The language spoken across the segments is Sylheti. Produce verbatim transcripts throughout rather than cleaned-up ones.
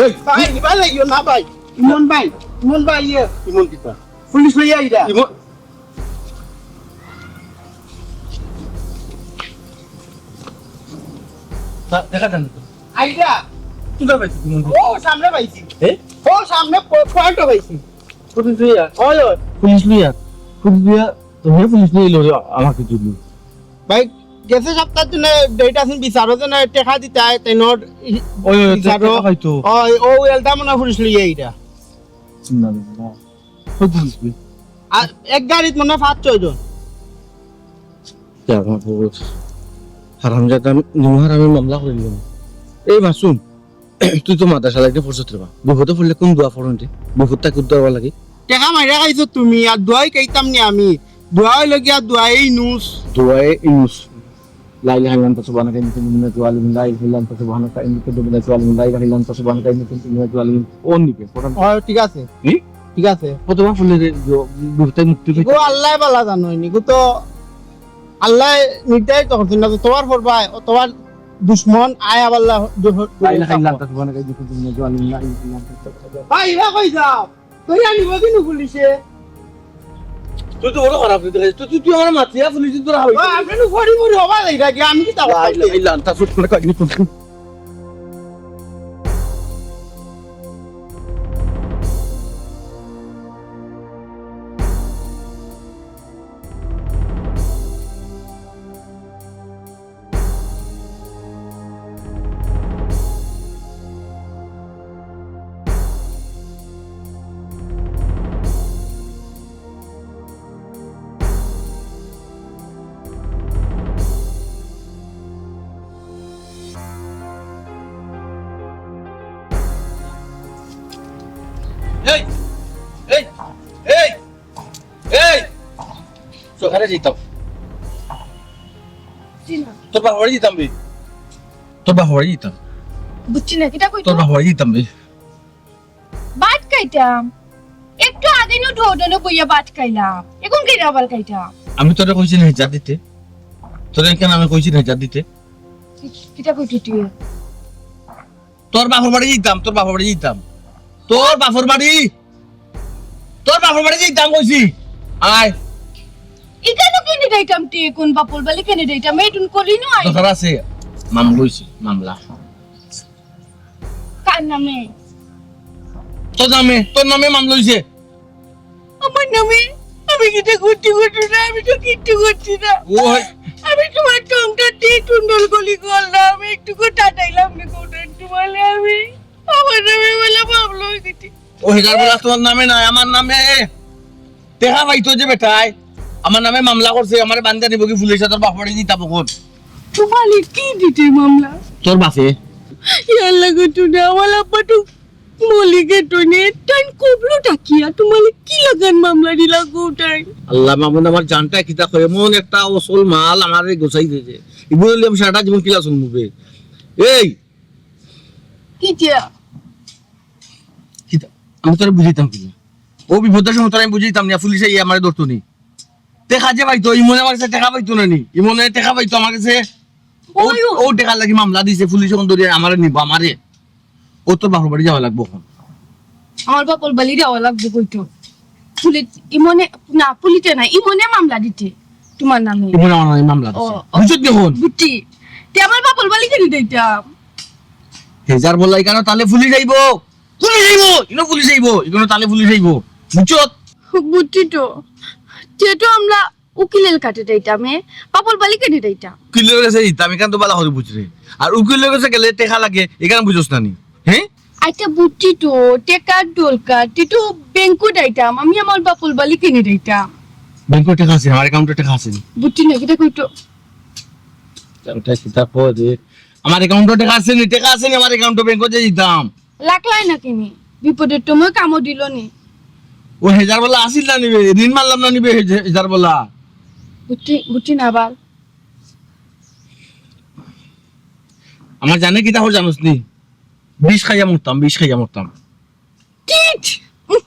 এই, ভাই, ভাই, ইয়ো না ভাই। ইমন ভাই, ইমন ভাই, ইয়ে। ইমন কিতা? পুলিশ লইয়া আইরা। ইমন। তা দেখা যান তো। আইরা। কোথায় পাইছি ইমন? ও সামনে পাইছি। এ? ও সামনে প-, পয়েন্টও পাইছি। পুলিশ লইয়া? হয়, হয়। পুলিশ লইয়া? পুলিশ লইয়া? তুমি পুলিশ লইয়া এলো রে, আমাকে দিলি। ভাই, গেছে সপ্তাহ তুই ডেট আছে বিচারো যে না টেকা দিতে আয়, তাই নোট ওই, ওই, বিচারো। টেকা পাইতো। ওই, ও এলটা মনে হয় পুলিশ লইয়া এইটা। না, না, না। কই পুলিশ লইয়া? আর এক গাড়িত মনে হয় পাঁচ ছয় জন। যা, আমার বউত হারামজাদা, আমি, নিমু হারামি মামলা করে দিলাম। এই মাসুম, তুই তো মাদ্রাসা লাইনে পড়ছত রে বা। বিপদে পড়লে কোন দোয়া পড়ন রে? বিপদ থাকি উদ্ধার হওয়ার লাগি। টেকা মাইরা খাইছো তুমি, আর দোয়াই খাইতাম নি আমি। দোয়া হইল গিয়া দোয়াই নুস। দোয়াই নুস। لا إله إلا أنت سبحانك إني كنت من الظالمين. لا إله إلا أنت سبحانك إني كنت من الظالمين. لا إله إلا أنت سبحانك إني كنت من الظالمين. ও নিবে, পড়ান। ও, ঠিক আছে। নি? ঠিক আছে। কতবার পড়লে রে, জ-, বিপদ থাকি মুক্তি পাইতে? ও আল্লাহ বালা জানো নি, গো তো আল্লাহ নির্ধারিত করছেন না, তো তোমার পড়বায়, ও তোমার দুশমন, আয় আবার আল্লাহ দুহ-, لا إله إلا أنت سبحانك إني كنت من الظالمين. لا إله إلا أنت سبحانك. ভাই, এবার কই যাও? তুই আনিব কিন্তু পুলিশে। তুই তো বড় খারাপ হইতে গেছিস। তুই, তুই, তুই আমার মাতিয়া পুলিশে তোরা হইতে ও, আপনি তো ফড়ি ফড়ি হবা যাই নাকি? আমি কি তা لا إله إلا أنت سبحانك إني كنت. এই, এই, এই, এই, সকালে যেতাম। জি না। তোর বাপর বাড়ি যেতাম বে। তোর বাপর বাড়ি যেতাম। বুঝছি না, কিতা কইতো? তোর বাপর বাড়ি যেতাম বে। ভাত খাইতাম। একটু আগে নু ঢোঢনে বইয়া ভাত খাইলাম। এখন কি আবার খাইতাম? আমি তোরে কইছি না হেজার দিতে? তোরে কেন আমি কইছি না হেজার দিতে? কি-, কিতা কইতো তুই? তোর বাপর বাড়ি যেতাম, তোর বাপর বাড়ি যেতাম। তোর বাপর বাড়ি, তোর বাপর বাড়ি যেতাম কইছি। আয়। ইখানো কেনে যাইতাম তুই? কোন বাপর বাড়ি কেনে যাইতাম? এই টুন করি নয়। দরকার আছে, মামলা হইছে, মামলা। কার নামে? তোর নামে, তোর নামে মামলা হইছে। আমার নামে? আমি কিতা করছি, করছি না, আমি তো কিচ্ছু করছি না। ওই। আমি তোমার সংসার দিয়া টুন্ডল গলি করলাম, একটুকু তাতাইলাম না কোনটা তোমারে আমি। আমার নামে বলে মামলা হয়ে গেছে। ও হেজার বলা তোমার নামে নাই, আমার নামে। টেকা পাইতো যে বেটায়, আমার নামে মামলা করছে, আমারে বান্ধা নিব কি পুলিশে, তোর বাপরে দিতাম অখন। তোমারে কি দিতে মামলা? তোর বাপে। ইয়াল্লা গো, তুমি আমার আব্বা তো মলিকে টনে, তান কবলো ডাকিয়া তোমারে কি লাগান মামলা দিলা গো তাই? আল্লাহ মামুন, আমার জানটা কিতা কয়, এমন একটা অসল মাল আমারে গোছাই দিয়েছে। ইবুল আমি সারাটা জীবন কিলা শুনবো বে? এই! কিতা? কিতা? আমি তোরে বুঝাইতাম কি? ও বিপদের সময় তোরে আমি বুঝাইতাম না, পুলিশে ইয়ে আমারে ধরতো নি। টেকা যে পাইতো, ইমনে আমার কাছে টেকা পাইতো না নি। ইমনে টেকা পাইতো আমার কাছে। ও, ওই, ও। ও টেকা লাগি মামলা দিছে, পুলিশে অখন ধরে আমারে নিব, আমারে। ও তোর বাপর বাড়ি যাওয়া লাগবো অখন। আমার বাপর বাড়ি যাওয়া লাগবো কইতো। পুলিশ, ইমনে, না, পুলিশে না, ইমনে মামলা দিতে তোমার নামে। ইমনে আমার নামে মামলা দিছে। ও, ও। বুঝছত নি অখন? বুঝছি। তে আমার বাপর বাড়ি কেনে দিতাম? হেজার বলা ইখানো তালে পুলিশ আইবো। পুলিশ আইবো, ইনো পুলিশ আইবো, ইখানো তালে পুলিশ আইবো। বুঝছত? বুঝছি তো। তে তো আমরা উকিলের কাছে যাইতাম, এ? বাপর বাড়ি কেনে যাইতাম? উকিলের কাছে যাইতাম, ইখান তো বালা করি বুঝরে। আর উকিলের কাছে গেলে টেকা লাগে, ইখান বুঝছ না নি? হ্যাঁ? আচ্ছা, বুঝছি তো, টেকার দরকার, তে তো ব্যাংকো যাইতাম, আমি আমার বাপর বাড়ি কেনে যাইতাম? ব্যাংকো টেকা আছে, আমার অ্যাকাউন্টো টেকা আছে নি? বুঝছি না, কিতা কইতো? ওটা কিতা কয় রে? আমার অ্যাকাউন্টো টেকা আছে নি, টেকা আছে নি আমার অ্যাকাউন্টো, ব্যাংকো যে দিতাম। লাগলাই না কিনি? বিপদের সময় কামো দিল নি। ও হেজার বলা আসিল না নিবে, ঋণ মারলাম না নিবে হেজ-, হেজার বলা। বুঝছি, বুঝছি না আবার। আমার জানে কিতা হর জানোস নি? বিষ খাইয়া মরতাম, বিষ খাইয়া মরতাম। টিট! উহ!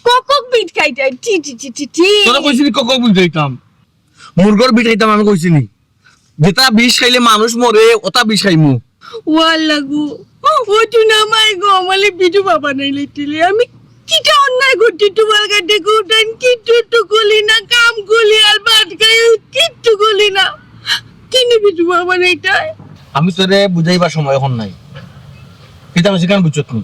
কক কক বিট খাইতাম। টি, টি, টি, টি, টি। তোরা কইছিলি কক কক বিট খাইতাম। মুরগর বিট খাইতাম আমি কইছি নি। যেটা বিষ খাইলে মানুষ মরে, ওটা বিষ খাইমু। ওয়াল্লা গো, ও টুনা মাই গো, আমারে বিধবা বানাইলাইতায়। আমি কিতা অন্যায় করছি? তোমার কাছে কোটাইন কিচ্ছু তো করলি না, কাম করলি আর ভাত খাই, কিচ্ছু করলি না। কিনে বিধবা বানাইতায়? আমি তোরে বুঝাইবার সময় অখন নাই। কিতা কইছি কান বুঝছত নি?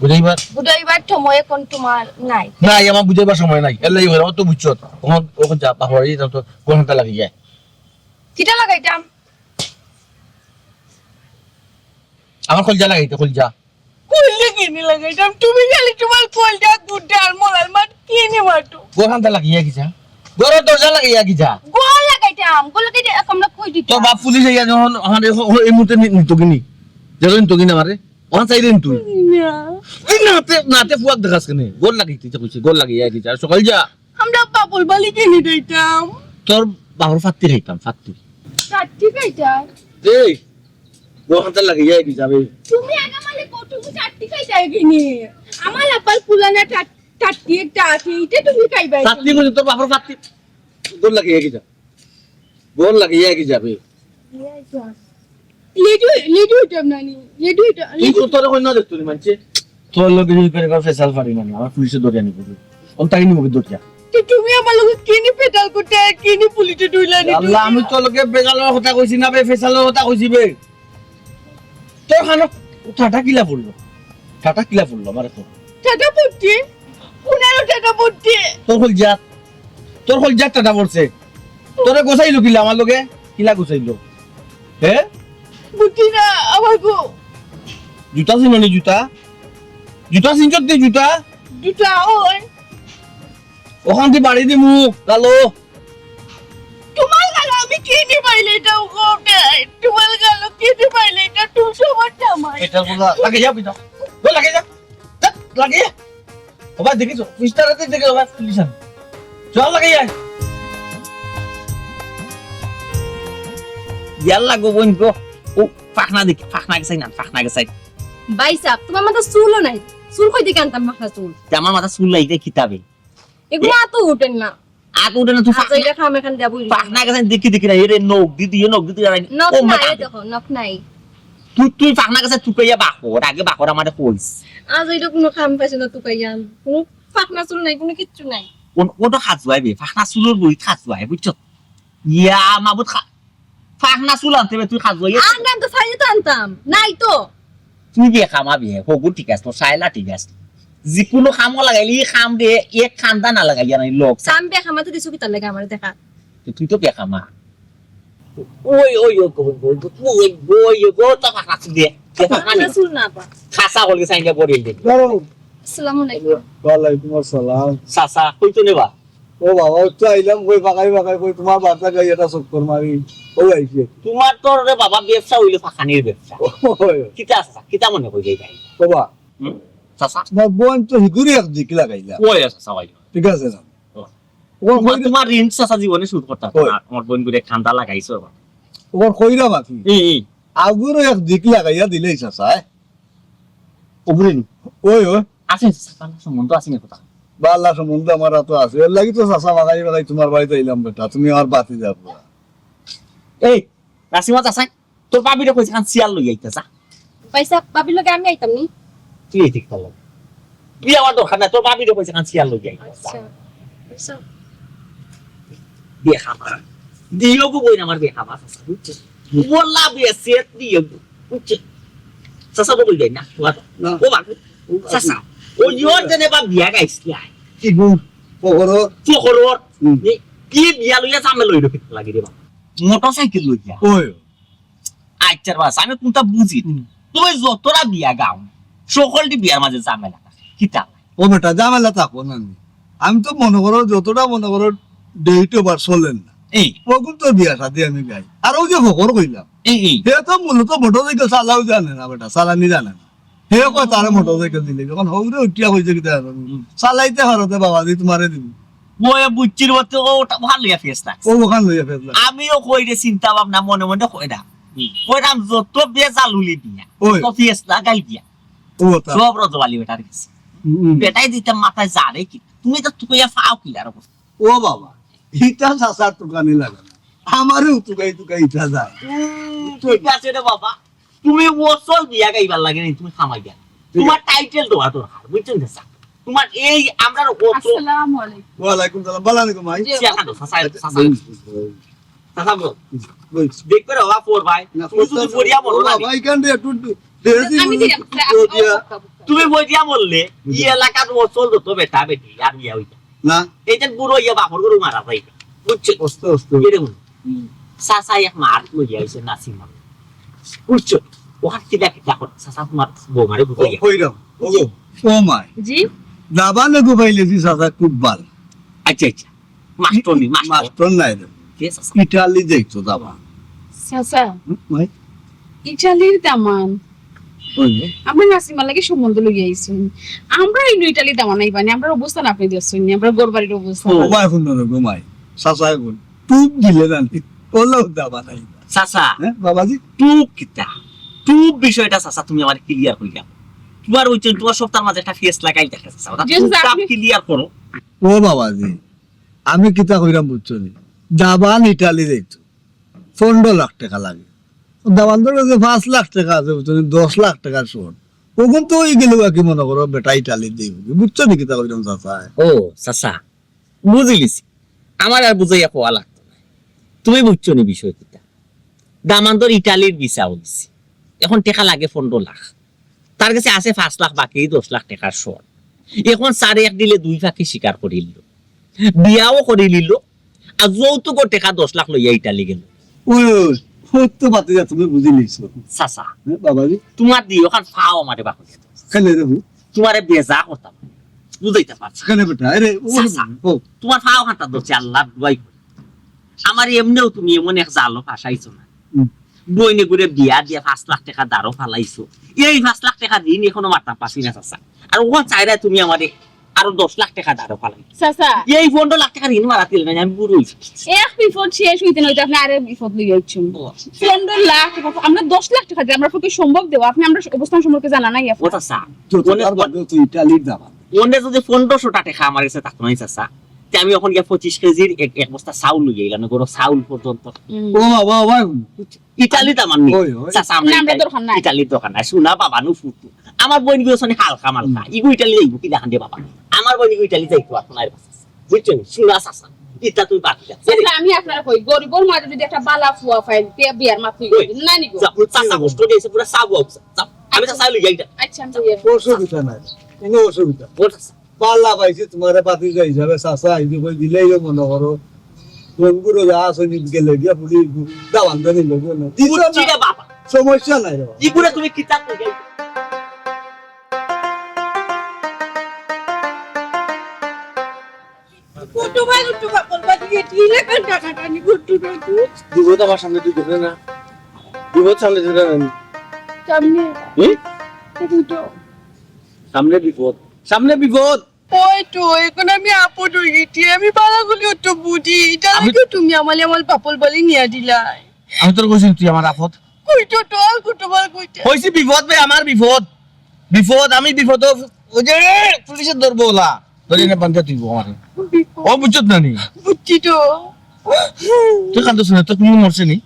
বুঝাইবার বুঝাইবার সময় অখন তোমার নাই। নাই, আমার বুঝাইবার সময় নাই। এর লাগি অইরা তো বুঝছত। অখন, অখন যা, বাপর বাড়ি যা, তো কোনটা লাগি যায়? কিতা লাগাইতাম? আমার কলজা লাগাইতে, কলজা। কলজা কিনে লাগাইতাম? তুমি খালি তোমার কলজা, গুড্ডা আর মরার মাত কিনে মাতো। ঘর খান্তা লাগিয়া গিয়া যা। ঘরর দরজা লাগাইয়া গিয়া যা। ঘর লাগাইতাম, ঘর লাগাইতে এক আমরা কই দিতাম। তোর বাপ পুলিশ আইয়া যখন আমারে হ-, হ-, এই মুহূর্তে নি-, নিতো কিনি? যেন নিতো কিনি আমারে? ওখান চাইরে নিতো। না। এই নাতে, নাতে ফুয়াক দেখাস কেনে? ঘর লাগাইতে ইচ্ছা করছে, ঘর লাগাইয়া গিয়া যা। সকাল যা। আমরা বাপর বাড়ি কিনে দিতাম। তোর বাপর ফাত্তি খাইতাম, ফাত্তি। ফাত্তি খাইতাম? এই, ঘর খান্তা লাগিয়া গিয়া যাবে। তুমি আগে মানে কত চারটি খাইতায় কিনি? আমার আপার পুলানা চার-, চারটি একটা আছে, এটা তুমি খাইবায়। চারটি মানে তোর বাপর ফাত্তি। ঘর লাগিয়া গিয়া যা। ঘর লাগিয়া গিয়া যাবে। লিডু, লিডু হইতাম না নি, লিডু হইতাম, তুই লিডু। তো তোর কই না দেখতো নি মানছে? তোর লগে যদি করে ফেসাল পারি না, আমার পুলিশে ধরে আনি বলি। অন তাই নিব ধরিয়া। তো তুমি আমার লগে কিনি পেটাল করতে, কিনি পুলিশে ধইলা নি আল্লাহ, তুমি? আমি তোর লগে বেজালর কথা কইছি না বে, ফেসালর কথা কইছি বে। তোর খানো টাটা কিলা পড়লো? টাটা কিলা পড়লো আমার এখন? টাটা পড়ছে? কোনারও টাটা পড়ছে? তোর কলজাত, তোর কলজাত টাটা পড়ছে। তোরে গোছাইলো কিলা আমার লগে? কিলা গোছাইলো? হে? বুঝছি না, আমার গো। জুতা চিনো নি জুতা? জুতা চিনছত নি জুতা? জুতা ওই। ওখান দি বাড়ি দিমু, গালো। তোমার গালো আমি কিনি পাইলে এটা উগোটে। তোমার গালো কিনি পাইলে এটা তুমি সবার জামাই। এটা বলা, লাগে যা, বিটা। ও লাগে যা। যা, লাগে যা। ওবা, দেখিস, মিস্টার আছে, দেখে ওবা, পুলিশ আন। চল, লাগে যা। ইয়াল্লা গো, বোন গো। ও, ফাখনা দেখি, ফাখনা গেছাই না, ফাখনা গেছাই। ভাই সাহেব, তোমার মাথা চুলও নাই। চুল কই দেখি আনতাম ফাখনা চুল? তে আমার মাথা চুল নাই, দেখি তাবে। এগুলো এ- আতো উঠেন না। আতো উঠে না, তুই আচ্ছা, ফাখনা, এটা খাম এখান দিয়ে বলি। ফাখনা গেছে দেখি দেখি না, এরে নখ দি দিয়ে, নখ দি দিয়ে, নখ ও নাই, মাথা। এই দেখো, নখ নাই। তুই, তুই ফাখনা গেছে তুই কইয়া বাকর, আগে বাকর আমারে কইস। আজ এটা কোনো খাম পাইছে না তুকাইয়ান। কোনো ফাখনা চুল নাই, কোনো কিচ্ছু নাই। কোন, ওটা খাজুয়াই বে, ফাখনা চুলর বই খাজুয়াই, বুঝছো? ইয়া, মাবুদ খা-, ফাখনা চুল আনতে বে, তুই খাজুয়াই। আনতাম তো, চাইলে তো আনতাম, নাই তো। তুই বিয়ে খামা বিয়ে, হগু ঠিক আছে, তোর সাইলা ঠিক আছে। যে কোনো কামও লাগাইলে এই কাম দে, এক কান্দা না লাগাইয়া নাই লোক। সাম বে খামাতে দিছো কিতার লাগি আমারে দেখা? তো তুই তো বে খামা। ওই, ওই, ওই, ওই, ওই, ওই, ওই, ওই, ওই, তো ফাঁকা চুল দে। দে ফাঁকা ফাঁকা নি। চুল না বা। খাসা হলে সাইনটা পড়িয়ে দে। দাঁড়াও। আসসালামু আলাইকুম। ওয়ালাইকুম আসসালাম। চাচা, কই তো নেবা? ও বাবা, ওই তো আইলাম, কই ফাঁকাই ফাঁকাই, কই তোমার বাড়িত যাই এটা চক্কর মারি। ও আইছে। তোমার তো রে বাবা ব্যবসা হইলো ফাঁকানির ব্যবসা। ওই। কিতা আছে? কিতা মনে কই যাই ভাই? বাবা, হুম? চাচা? তোমার বোন তো হিগুরি এক দিক লাগাইলা। ওই আছে, চাচা, ওই। ঠিক আছে না? ও। ওর তোমার, কইরা তোমার ঋণ চাচা জীবনে শোধ করতে পারতো ওই। না। আমার বোন করে খান্দা লাগাইছো আবার। ওর কইরা বাকি। এই, এই। আগুরও এক দিক লাগাইয়া দিলেই চাচা, এ? ওগুরে নি। ওই, ওই। আছে, চাচা, ভালা সম্বন্ধ আছে নি কথা? ভালা সম্বন্ধ আমার তো আছে। এর লাগি তো চাচা বাগাই বাগাই তোমার বাড়িত আইলাম বেটা। তুমি আমার বাতি যাবো। এই, নাসিমা চাচা, তোর ভাবিরে কইছে খান শিয়াল লই আইতে যা। ভাই সাহেব, ভাবির লগে আমি আইতাম নি? তুই এই ঠিক করলাম। তুই আমার দরকার নাই, তোর ভাবিরে কইছে খান শিয়াল লই আইতে যা। আচ্ছা। আচ্ছা। বিয়ে খাবা। দিও গো বইন আমার বিয়ে খাবা, চাচা, বুঝছো? বললা বিয়ে সেট দিও গো, বুঝছো? চাচা বকল যাই না, তোমার। না। ও বাবা, চাচা, ও ইয়র জেনে বা বিয়া গাইস কি আয়? কি গো? ফখরর? ফখরর। হুম। এ, কি বিয়া লইয়া ঝামেলা লইল কি লাগি রে বাবা? মোটরসাইকেল লইয়া। ওই। আচ্ছা বাস, আমি কোনটা বুঝি? হুম। তুমি যতটা বিয়া গাও, সকলটি বিয়ার মাঝে ঝামেলা। কিতা? ও বেটা, ঝামেলা থাকো না নি। আমি তো মনে করো, যতটা মনে করো, date over চলেন না। এই। ওগুন তো বিয়া শাদি আমি গাই। আর ওই যে ফখর কইলাম, এই, এই। হে তো মূলত মোটরসাইকেল চালাও জানে না বেটা, চালানি জানে না। হে কয় তারে মোটরসাইকেল দিলে, যখন হৌরে উঠিয়া কইছে কিতা আর, চালাইতে পারো তে বাবা, দি তোমারে দিবি। ওই বুচ্চির মতে ও ওটা ভালো ইয়া ফেস লাগছে। ও ওখান লইয়া ফেস লাগছে। আমিও কই রে চিন্তা ভাবনা মনে মনে কই না। হুম। কইরাম যত বেজাল উলি দিয়া, ওই। তো ফেস লাগাই দিয়া। ও তা। সব রজবালি বেটার গেছে। হুম, হুম। বেটাই দিতে মাথায় জানে কি? তুমি তো তুকাইয়া ফাও কিলার অবস্থা। ও বাবা, ইটা চাচার তুকানি লাগে না। আমারেও তুকাই তুকাই ইটা যায়। হুম, ঠিক আছে রে বাবা। তুমি অসল বিয়া গাইবার লাগে নি, তুমি খামাই দিয়া। তোমার টাইটেল দেওয়া দরকার, বুঝছো নি চাচা? তোমার এই আমরা অসল আসসালামু আলাইকুম। ওয়ালাইকুম সালাম, ভালা আছো গো মাই? জি। চেয়ার খানো, চাচা, চাচা। বই, বই। চাচা বল। বই। দেখ করে হওয়া পর ভাই। না, তুমি যদি বই দিয়া মরো না, ভাই, কেন রে, একটু, একটু, দেরি আমি দিলাম, বই দিয়া। তুমি বই দিয়া মরলে, ই এলাকার অসল যত বেটা বেটি, আর বিয়া হইতা। না। এই যে বুড়ো ইয়া বাপর গরু মারা যাইবে। বুঝছো? অস্তে, অস্তে। এরে হুনো। হুম। চাচা এক মার লইয়া আইছে নাসিমা। বুঝছো? ওখান থেকে দেখি দেখো, চাচা তোমার বৌমারে বুঝাইয়া। ও, কইরাম। ও গো, ও মাই। জি? দাবান এগু পাইলে জি চাচা খুব ভালা। আচ্ছা, আচ্ছা। মাস্টর নি, মাস্টর। মাস্টর নাই রে। কে চাচা? ইটালি যাইতো দাবান। চাচা। হুম, মাই। ইটালির দামান। ওই রে। আমরা নাসিমার লাগি সম্বন্ধ লইয়া আইছি। আমরা এই ইটালি দামান আইবানি, আমরার অবস্থান আপনি দেখছইন নি, আমরার ঘর বাড়ির অবস্থা। ও। ও ভাই, হুনো রে গো মাই, চাচা এখন টুপ দিলে জানি, ওলাও দাবান আইবা। চাচা, হ্যাঁ, বাবাজি? টুপ কিতা? টুপ বিষয়টা চাচা, তুমি আমারে ক্লিয়ার কইলাও। তোমার ওই যে তোমার সপ্তাহের মাঝে একটা ফেস লাগাই দেখা চাচা, ওটা জি, টুপটা আপনি ক্লিয়ার করো। ও বাবাজি, আমি কিতা কইরাম বুঝছো নি? দাবান ইটালি যাইতো, পনেরো লাখ টেকা লাগে। দাবানর কাছে পাঁচ লাখ টেকা আছে, বুঝছো নি? দশ লাখ টেকার শর্ট। ওখান তো ওই গেলে বাকি মনে করো বেটা ইটালি দিব। বুঝছো নি কিতা কইরাম চাচা? ও, চাচা, বুঝিলিছি। আমার আর বুঝাইয়া কওয়া লাগতো না। তুমি বুঝছো নি বিষয় কিতা? দামান্দর ইটালির ভিসা হইছে। এখন টেকা লাগে পনেরো লাখ। তার কাছে আছে পাঁচ লাখ, বাকি দশ লাখ টেকার শর্ট। এখন চারে এক দিলে দুই পাখি শিকার করিল। বিয়াও করিলিল। আর যৌতুকর টেকা দশ লাখ লইয়া ইটালি গেল। ওই, ওই, ওই, তো বাতিজা, তুমি বুঝিলিছো। চাচা, হ্যাঁ, বাবাজি? তোমার দিও খান ফাও আমারে বাকুলিয়া। কেনে রে বু? তোমারে বেজা করতাম। বুঝাইতে পারছো? কেনে বেটা? আরে, ও, চাচা, ও। তোমার ফাও খানটা ধরছে, আল্লাহর দুয়াই করি। আমার এমনেও তুমি এমন এক জালো ফাঁসাইছো না। হুম। বইনে ঘুরে বিয়া দিয়া পাঁচ লাখ টেকা দারো ফালাইছো। এই পাঁচ লাখ টেকা ঋণ এখনো মারতাম পারছি না, চাচা। আর ওখান চাইরা তুমি আমারে আরো দশ লাখ টেকা দারো ফালাই। চাচা। এই পনেরো লাখ টেকা ঋণ মারাতে না, আমি বুড়ো হইছি। এক বিপদ শেষ হইতে না হইতে আপনি আরেক বিপদ লইয়া আইছেন। ও। পনেরো লাখ টেকা, আমরা দশ লাখ টেকা দিয়ে আমরা পক্ষে সম্ভব দেবো। আপনি আমরা অবস্থান সম্পর্কে জানা নাই আপনার। ও চাচা, যত মনে তার বাদে তুই ইটালির দাবান। মনে যদি পনেরোশো টেকা আমার কাছে থাকতো না, চাচা, তে আমি এখন গিয়া পঁচিশ কেজির এক, এক বস্তা চাউল লইয়া আইলাম, গরু চাউল পর্যন্ত। হুম। ও বাবা, বাবা। ইটালি তো আমার নেই। ওই, ওই। চাচা, আমরা না, আমরা ইটালি, দরকার নাই। ইটালির দরকার নাই। শোনা বাবা, নু ফুটু। আমার বইন গিয়ে ওখানে হালকা মালকা। হুম। ইগু ইটালি যাইব কি দেখান দে বাবা। আমার বইন ইগু ইটালি যাইব আপনার কাছে। বুঝছো নি? শোনা চাচা। ইটা তুই বাদ দে। চাচা, আমি আপনার কই, গরিবর মাঝে যদি একটা বালা ফুয়া পাই, বিয়া, বিয়ার মাত তুই ওই, করবি। না নি গো। যা, চাচা কষ্ট দিয়েছে, পুরা সাবু অবস্থা। যা, আমি চাচা লই যাই এটা। আচ্ছা, আমি যাই। অসুবিধা নাই। কোনো অসুবিধা। বল চাচা। পাল্লা পাইছে তোমারে বাতিজা হিসাবে চাচা, এই যে কই দিলেই মনে করো, কোন গুরু যা আছে, নিত গেলে গিয়া পুরি দাবান ধরে নিল, বুঝছো না? দিছো না? বুঝছি রে বাবা। সমস্যা নাই রে বাবা। ই করে তুমি কিতা কই যাই? গুড্ডু ভাই, গুড্ডু ভাই, বলবা দিয়ে দিলে কান্না কাটানি গুড্ডু ভাই তুই। বিপদ আমার সামনে তুই দেখলে না? বিপদ সামনে তুই দেখলে না? সামনে। হুম? এই তো। সামনে বিপদ। সামনে বিপদ। ওই তো, এখন আমি আপদ হয়ে গেছি। আমি বালাগুলি অত বুঝি। এটা আমি লাগে তুমি আমালে আমার পাপল বলি নিয়ে দিলাই। আমি তোর কইছি তুই আমার আপদ। কই তো, তো আর কত বার কইতে? কইছি বিপদ বে, আমার বিপদ। বিপদ, আমি বিপদ। ওই যে পুলিশে ধরবো ওলা। ধরে না বান্ধে তুই আমারে। বিপদ। ও বুঝছত না নি? বুঝছি তো। তুই কান্দছ না, তোর কোনো মরছে নি?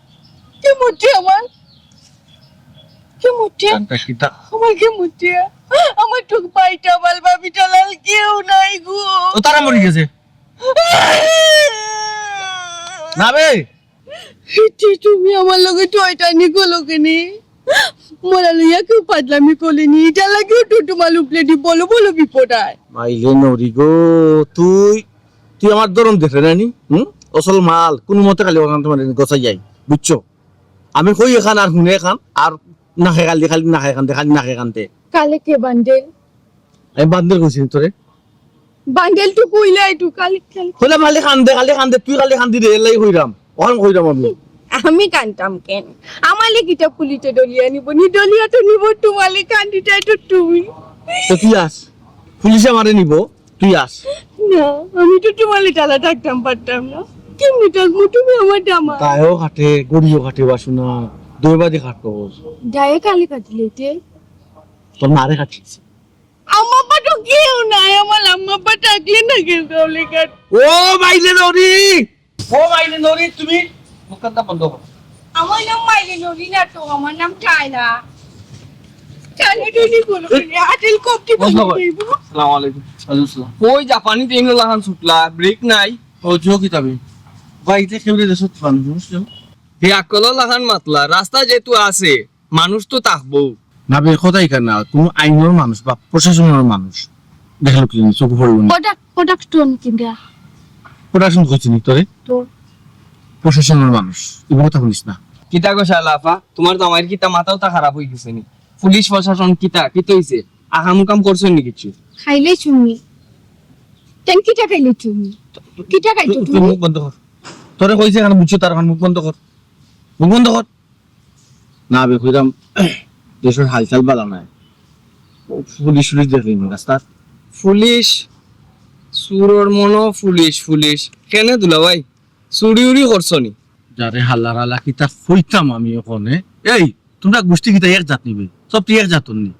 কে মরছে আমার? কে মরছে? কান্দটা কিতা? আমার কে মরছে? আমার তো ভাইটা, আমার ভাবিটা লাল কেউ নাই গো। ও তারা মরে গেছে। না বে। তে তুমি আমার লগে টয়টানি করলো কেনে? মরা লইয়া কেউ পাগলামি করলে নি? এটা লাগিও তো তোমার উপরে দি বলো, বলো বিপদ আয়। মাইলে নরি গো, তুই, তুই আমার ধরন দেখলে না নি? হুম? অসল মাল, কোনো মতে খালি ওখান তোমার গছাই যাই, বুঝছো? আমি কই এখান আর হুনে এখান, আর নাকে খালি, খালি নাকে কান্দে, খালি নাকে কান্দে। কালে কে বান্ডেল? আমি বান্ডেল কইছি তোরে। বান্ডেল তো কইলাই তো, খালি, খালি। কইলাম খালি কান্দে, খালি কান্দে, তুই খালি কান্দি রে, এলাই কইরাম। ওখান কইরাম আমি। আমি কানতাম কেন? আমালে কিতা পুলিশে ডলিয়া নিব নি? ডলিয়া তো নিব তোমালে, কান্দিটাই তো তুমি। তো তুই আস। পুলিশে আমারে নিব, তুই আস। না, আমি তো তোমালে টালা থাকতাম পারতাম না। কেমনে থাকবো? তুমি আমার জামাই। গায়েও কাটে, গড়িও কাটে, বাসু না। দুই বাজে কাটবো। গায়ে কালে কাটিলে তে? তোর মারে কাটিয়েছে। আমার বাবা তো কেউ নাই, আমার আম্মা বাবা থাকলে না কেউ কাউলে কাট। ও মাইলে নরি, ও মাইলে নরি, তুমি মুখটা বন্ধ করো। আমার নাম মাইরে নলি না তো, আমার নাম টায়লা। টায়লা টুলি বলো, আটেল কপটি বলো, বলো। আসসালামু আলাইকুম। ওয়ালাইকুম আসসালাম। কই জাপানি তিন লাখান ছুটলা, ব্রেক নাই। ও, জো কিতাবে। ভাই, ইটা কেউ রে দেশত পান, বুঝছো? হে আকল লাখান মাতলা, রাস্তা যেহেতু আছে, মানুষ তো থাকবো। না বে, কথাই কার না, কোনো আইনর মানুষ বা প্রশাসনর মানুষ। দেখলো কি জানি, চোখে পড়লো না। প্রোডাক্ট, প্রোডাকশন কিনরা? প্রোডাকশন করছি নি তোরে? তো? প্রশাসনর মানুষ, এই কথা শুনিস না। কিতা গো শালা আফা, তোমার জামাইর কিতা মাথাও তা খারাপ হয়ে গেছে নি? পুলিশ প্রশাসন কিতা, কিতা হইছে? আকাম উকাম করছো নি কিছু? খাইলে তুমি। তেন কিতা খাইলে তুমি? কিতা খাইছো তুই, তুই তুমি? মুখ বন্ধ কর। তোরে কইছে কেন বুঝছো তার মুখ বন্ধ কর। মুখ বন্ধ কর। না বে, কইরাম, দেশর হালচাল বালা নাই। পুলিশ উলিশ দেখলি নি রাস্তাত? পুলিশ? চুরর মনো পুলিশ, পুলিশ। কেনে দুলাভাই? চুরি উরি করছো নি? যারে হালার হালা কিতা কইতাম আমি ওখানে। এই, তোমরা গোষ্ঠী কিতা এক জাত নিবে? সব তুই এক জাত নি।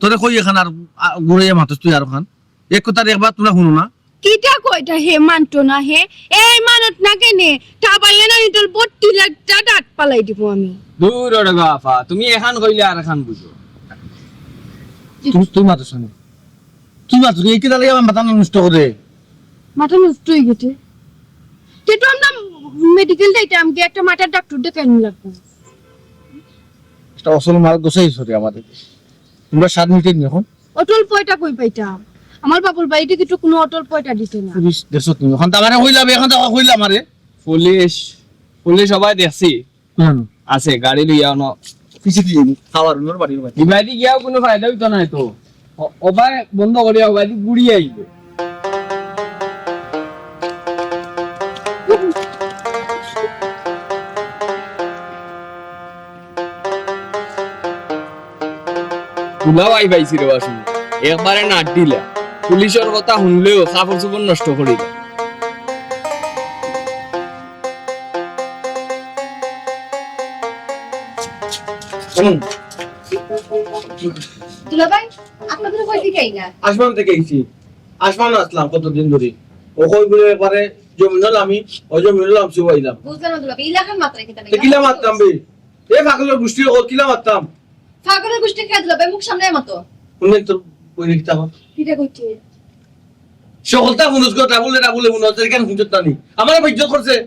তোরে কই এখান আর, আ, ঘুরাইয়া মাতস তুই আর ওখান। এক কথার একবার তোমরা শুনো না। কিতা কয়টা হে মানতো না হে? এই মানত না কেনে? তা বাইয়া না নিতল বত্তি লাগতা দাঁত পালাই দিব আমি। দূর ওরে গো আফা, তুমি এখান কইলে আর এখান বুঝো। তুই, তুই মাতস না। তুই মাতস না, এই কিতা লাগে আমার মাথা নষ্ট করে? মাথা নষ্ট হয়ে গেছে। তে তো আমরা মেডিকেল যাইতাম, গিয়ে একটা মাথার ডাক্তার দেখাই লাগবো। একটা অসল মাল গোছাই সরে আমাদের। তোমরা সাত মিনিটের নিয়ে এখন অটল পয়টা কই পাইতাম? আমার বাবুর বাড়িতে কিন্তু কোনো অটল পয়টা দিতে না। পুলিশ দেশত নি। এখন তো আমারে কইলাম, এখন তো কইলাম আরে। পুলিশ, পুলিশ সবাই দেখছি। হুম। আছে, গাড়ি লইয়া অনো। পিছে দিয়ে নি, খাওয়ার অন্যর বাড়ির বাড়ি। ইবাদি গিয়াও কোনো ফায়দা হইতো না তো। ও-, ওবায় বন্ধ করিয়া ওবাদি ঘুরিয়া আইব। দুলাভাই পাইছি রে বাসু, একবারে নাট দিলা। পুলিশর কথা শুনলেও কাপড় চোপড় নষ্ট করি দেয়। হুম। দুলাভাই, আপনাদের কই থেকে আইলা? আসমান থেকে আইছি। আসমান আসলাম কতদিন ধরে। ও কই বলে একবারে জমিন হল আমি, ও জমিন হল আমি শুভ আইলাম। বুঝলাম না দুলাভাই, ইলাকার মাত্রা কিতা তো কিলা মারতাম বে? এ পাগলের গোষ্ঠী ও কিলা মারতাম? পাগলের গোষ্ঠী কে দুলাভাই, মুখ সামনে মতো। শুনলেন তোর বই লিখতে আমার। কিটা কইছে? সকলটা ফুনুস গো, ডাবুলে ডাবুলে ফুনুস, এখানে ফুনুস জানি। আমার বেইজ্জত করছে।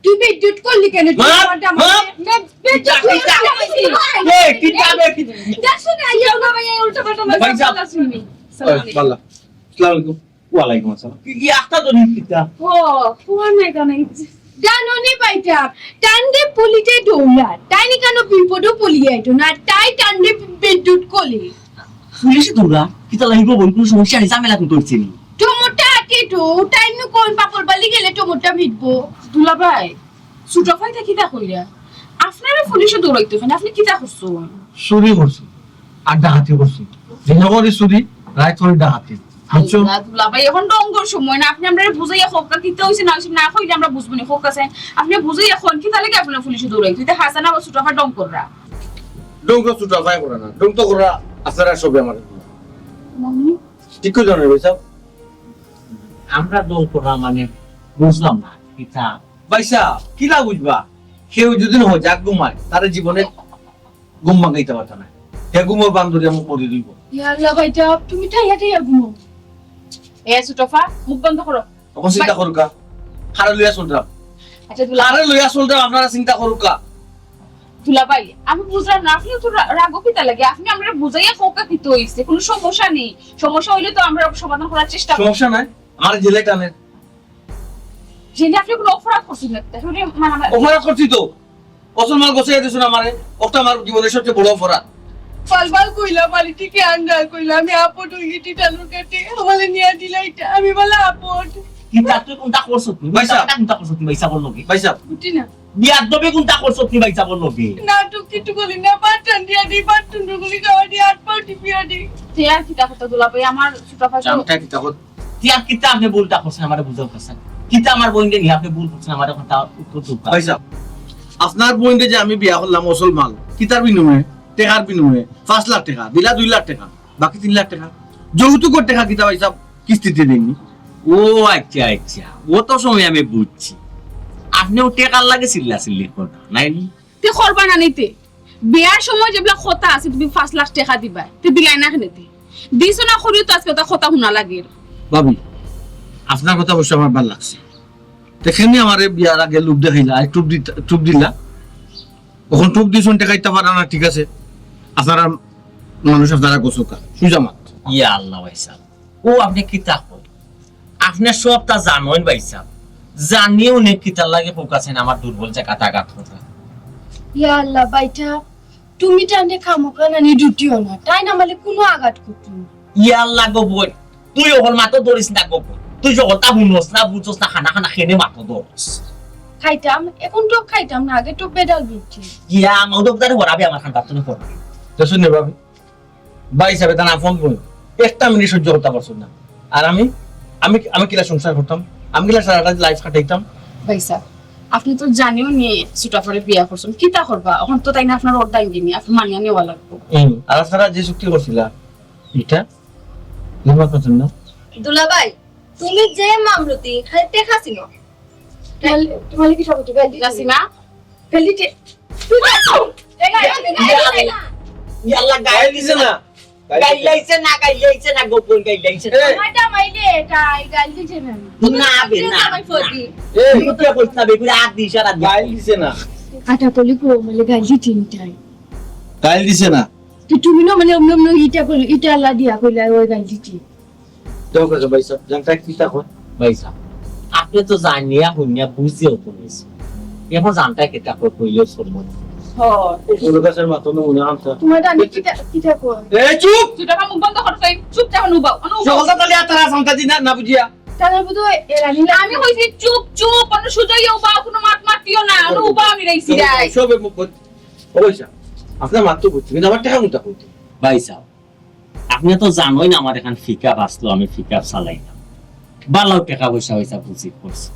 তুই বেইজ্জত করলি কেন? তুই মা, আমার জামাই মা। বে-, বেইজ্জত কিতা, করলি কিতা? কেন? এই, কিতা বে, কিতা? দেখছো না, ইয়া না ভাই, এই উল্টা পাল্টা ভাই সাহেব। কথা শুনবি। ওই, বাল্লা। আসসালামু আলাইকুম। ওয়ালাইকুম আসসালাম। কি, কি আখতা তো নি কিতা? ও, তোমার নাই কেন? জানো নি ভাইটা, টান্ডে পুলিতে দৌড়া, তাই নি কেন বিপদও পলিয়ে আইতো না, তাই টান্ডে বেইজ্জত করলি। পুলিশে দৌড়া, কিতা লাগিবো বল, কোনো সমস্যা নেই, ঝামেলা কিন্তু হচ্ছে নি। তো মোটা আটে তো, তাই নু কোন পাপড় বালি গেলে তো মোটা মিটবো। দুলাভাই, ছোট ভাইটা কিতা কইরা? আপনারা পুলিশে দৌড়াইতে কেন? আপনি কিতা করছো? চুরি করছি, আর ডাকাতি করছি। দিনে করি চুরি, রাত করি ডাকাতি। বুঝছো? আল্লাহ, দুলাভাই, এখন ডঙ্গর সময় না, আপনি আমরারে বুঝাইয়া কউক্কা, কিতা হইছে না হইছে না কইলে আমরা বুঝবো নি, কউক্কা চাই। আপনি বুঝাইয়া কউক্কা, কিতা লাগি আপনারা পুলিশে দৌড়াইতে? ইতা হাছা না বা ছোট ভাই ডং কররা? ডং তো ছোট ভাই করে না, ডং তো কররা আপনারা সবে আমার। মানে? ঠিক কইছো না ভাই সাহেব? আমরা ডং কররা মানে বুঝলাম না, কিতা? ভাই সাহেব, কিলা বুঝবা? কেউ যদি হজাগ ঘুমায়, তারে জীবনে ঘুম ভাঙাইতে পারতা না। হে ঘুমর বান্দরে আমি পড়ি দিব। ইয়া আল্লাহ ভাইটা, তুমি টাইয়া টাইয়া ঘুমো। এ ছোটফা, মুখ বন্ধ করো। তখন চিন্তা ভাই- করুকা। কারে লইয়া চলতাম? আচ্ছা, দুলা- কারে লইয়া চলতাম আপনারা চিন্তা করুকা। দুলাভাই, আমি বুঝলাম না, আপনি তো রা-, রাগও কিতা লাগে? আপনি আমরা বুঝাইয়া কউক্কা কিতা হইছে? কোনো সমস্যা নেই। সমস্যা হইলে তো আমরা সমাধান করার চেষ্টা করব। সমস্যা নাই, আমার জেলে টানের। জেলে আপনি কোনো অপরাধ করছেন না, তাহলে মানে আমার অপরাধ করছি তো। অসল মাল গোছাইয়া দিছো না আমারে, ওটা আমার জীবনের সবচেয়ে বড় অপরাধ। ফালফাল কইলা, বাড়ি থেকে আন্ডা কইলা, আমি আপদ হই গেছি টানুর কাছে, আমারে নিয়া দিলাইতা, আমি বলে আপদ। কিতা তুই কোনটা করছত নি? ভাই সাহেব। কিতা কোনটা করছত নি ভাই সাহেবর লগে? ভাই সাহেব। উঠি না। বিয়াদবি কোনটা করছত নি ভাই সাহেবর লগে? নাটক কিছু করি না, বাটন দিয়া দি, বাটন গুলি খাওয়া দি, আট পাও টিপিয়া দি। তে আর কিতা করতা দুলাভাই, আমার ছোট ভাই তো জানটা কিতা কর- তে আর কিতা আপনি ভুলটা করছেন, আমারে বুঝাও করছেন। কিতা আমার বইনরে নিয়া আপনি ভুল করছেন, আমারে কথা উত্তর দেউক্কা। ভাই সাহেব, আপনার বইনরে যে আমি বিয়া করলাম অসল মাল, কিতার বিনিময়ে? টেকার বিনিময়ে, পাঁচ লাখ টেকা, দিলা দুই লাখ টেকা, বাকি তিন লাখ টেকা। যৌতুকর টেকা কিতা ভাই সাহেব কিস্তিতে দেননি? ও আচ্ছা, আচ্ছা, অত সময় আমি বুঝছি। আপনে ও টেকার লাগি চিল্লা চিল্লি করবা, নাইনি? তে করবা না নিতে। বিয়ার সময় যেবলা কথা আছে তুমি পাঁচ লাখ টেকা দিবা, তে দিলায় না কেনে তে? দিছো না করিও তো আজকে ওটা কথা হুনা লাগে। ভাবি, আপনার কথা অবশ্য আমার ভালা লাগছে। দেখেননি আমারে বিয়ার আগে লোভ দেখাইলা, আই টুপ দিত-, টুপ দিলা। অখন টুপ দিছইন টেকা দিতা পারা না, ঠিক আছে। আপনারা মানুষ আপনারা গোসুকা, সুজা মাত। ইয়া আল্লাহ ভাইসাব, ও আপনে কিতা কইন? আপনে সবতা জানইন ভাইসাব, জানিও নে কিতার লাগি ফোকাসেন আমার দুর্বল জাগাত আঘাত কররা। ইয়া আল্লাহ ভাইটা, তুমি টানে খামোকা নানি ডুটিও না, তাই না মালে কুনু আঘাত করতো না। ইয়া আল্লাহ গো বইন, তুই অকল মাতো ধরিস না গো বইন, তুই সকলতা হুনস না, বুঝস না, খানা খানা খেনে মাতো ধরস। খাইতাম, এখন তো খাইতাম না, আগে তো বেডাল বুঝছি। ইয়া, মাউদক দারে হরাবে আমার খান বাতনে পড়বে। তো শুনে ভাবি, ভাইসাবে তার আফন বইন, একটা মিনিট সহ্য করতে পারছো না। আর আমি, আমি, আমি কিলা সংসার করতাম, আমি কিলা সারাটা লাইফ কাটাইতাম। ভাইসাব, আপনে তো জানিও নি, ছোট আফারে বিয়া করছইন, কিতা করবা? অখন তো তাই না আপনার অর্ধাঙ্গিনী, আপনে মানিয়া নেওয়া লাগবো। হুম, আর আপনারা যে চুক্তি করছিলা, ইটা, জমা করছেন না? দুলাভাই, তুমি যে মামলতি, খালি টেকা চিনো। তোমার, তোমার কি সব গাইল দিছে? নাসিমা? গাইল দিছে। তুই গাইল, এই গাইল, এই গাইল, এই গাইল। ইয়াল্লা, গাইল দিছে না। গাইল দিছে না, গাইল দিছে না, গোপন গাইল দিছে না। এই। আমার জামাই রে, এটা, এই গাইল দিছে না। না বে, না, জামাই না। ফজি। এই, তুই কে বলছিস না বে, তুই আর দিস, আর দিস। গাইল দিছে না। আটা কলি কো, মানে গাইল দিছে না তাই। গাইল দিছে না। তো তুমি না মানে অমনি অমনি ইটা করি, ইটা আল্লাহ দিয়া কইলা ওই গাইল দিছে। যাও কাকা, ভাইসাব, জানটা কিতা কয়? ভাইসাব, আপনে তো জানিয়া হুনিয়া বুঝিয়াউ তো নিছইন। অখন জানটা কিতা কয় কইলেউ চলবো না। হ। ওর কাছে মাত্র নমুনা আনতা। তোমার জানি কিতা, কিতা কয়? এ, চুপ! চুপ, আমার মুখ বন্ধ করো, এই চুপ, যাও, নুবাও, নুবাও। সকলটা তাহলে আর তারা জানটা দি না, না বুঝিয়া। তাহলে বুঝো, এ রানী না। আমি কইছি চুপ, চুপ, অনো সুজা ইয়া উবাও, কুনু মাত মাতিও না, নুবাও আমি রইছি, রাই। সবে মুখ বন্ধ। ও ভাইসাব, আপনার মাত তো বুঝছি, কিন্তু আমার টেকা কোনটা কইতে? ভাইসাব, আপনে তো জানইন আমার এখান পিক আপ আসলো, আমি পিক আপ চালাইতাম। ভালা টেকা পয়সা অইছে, বুঝি করছি।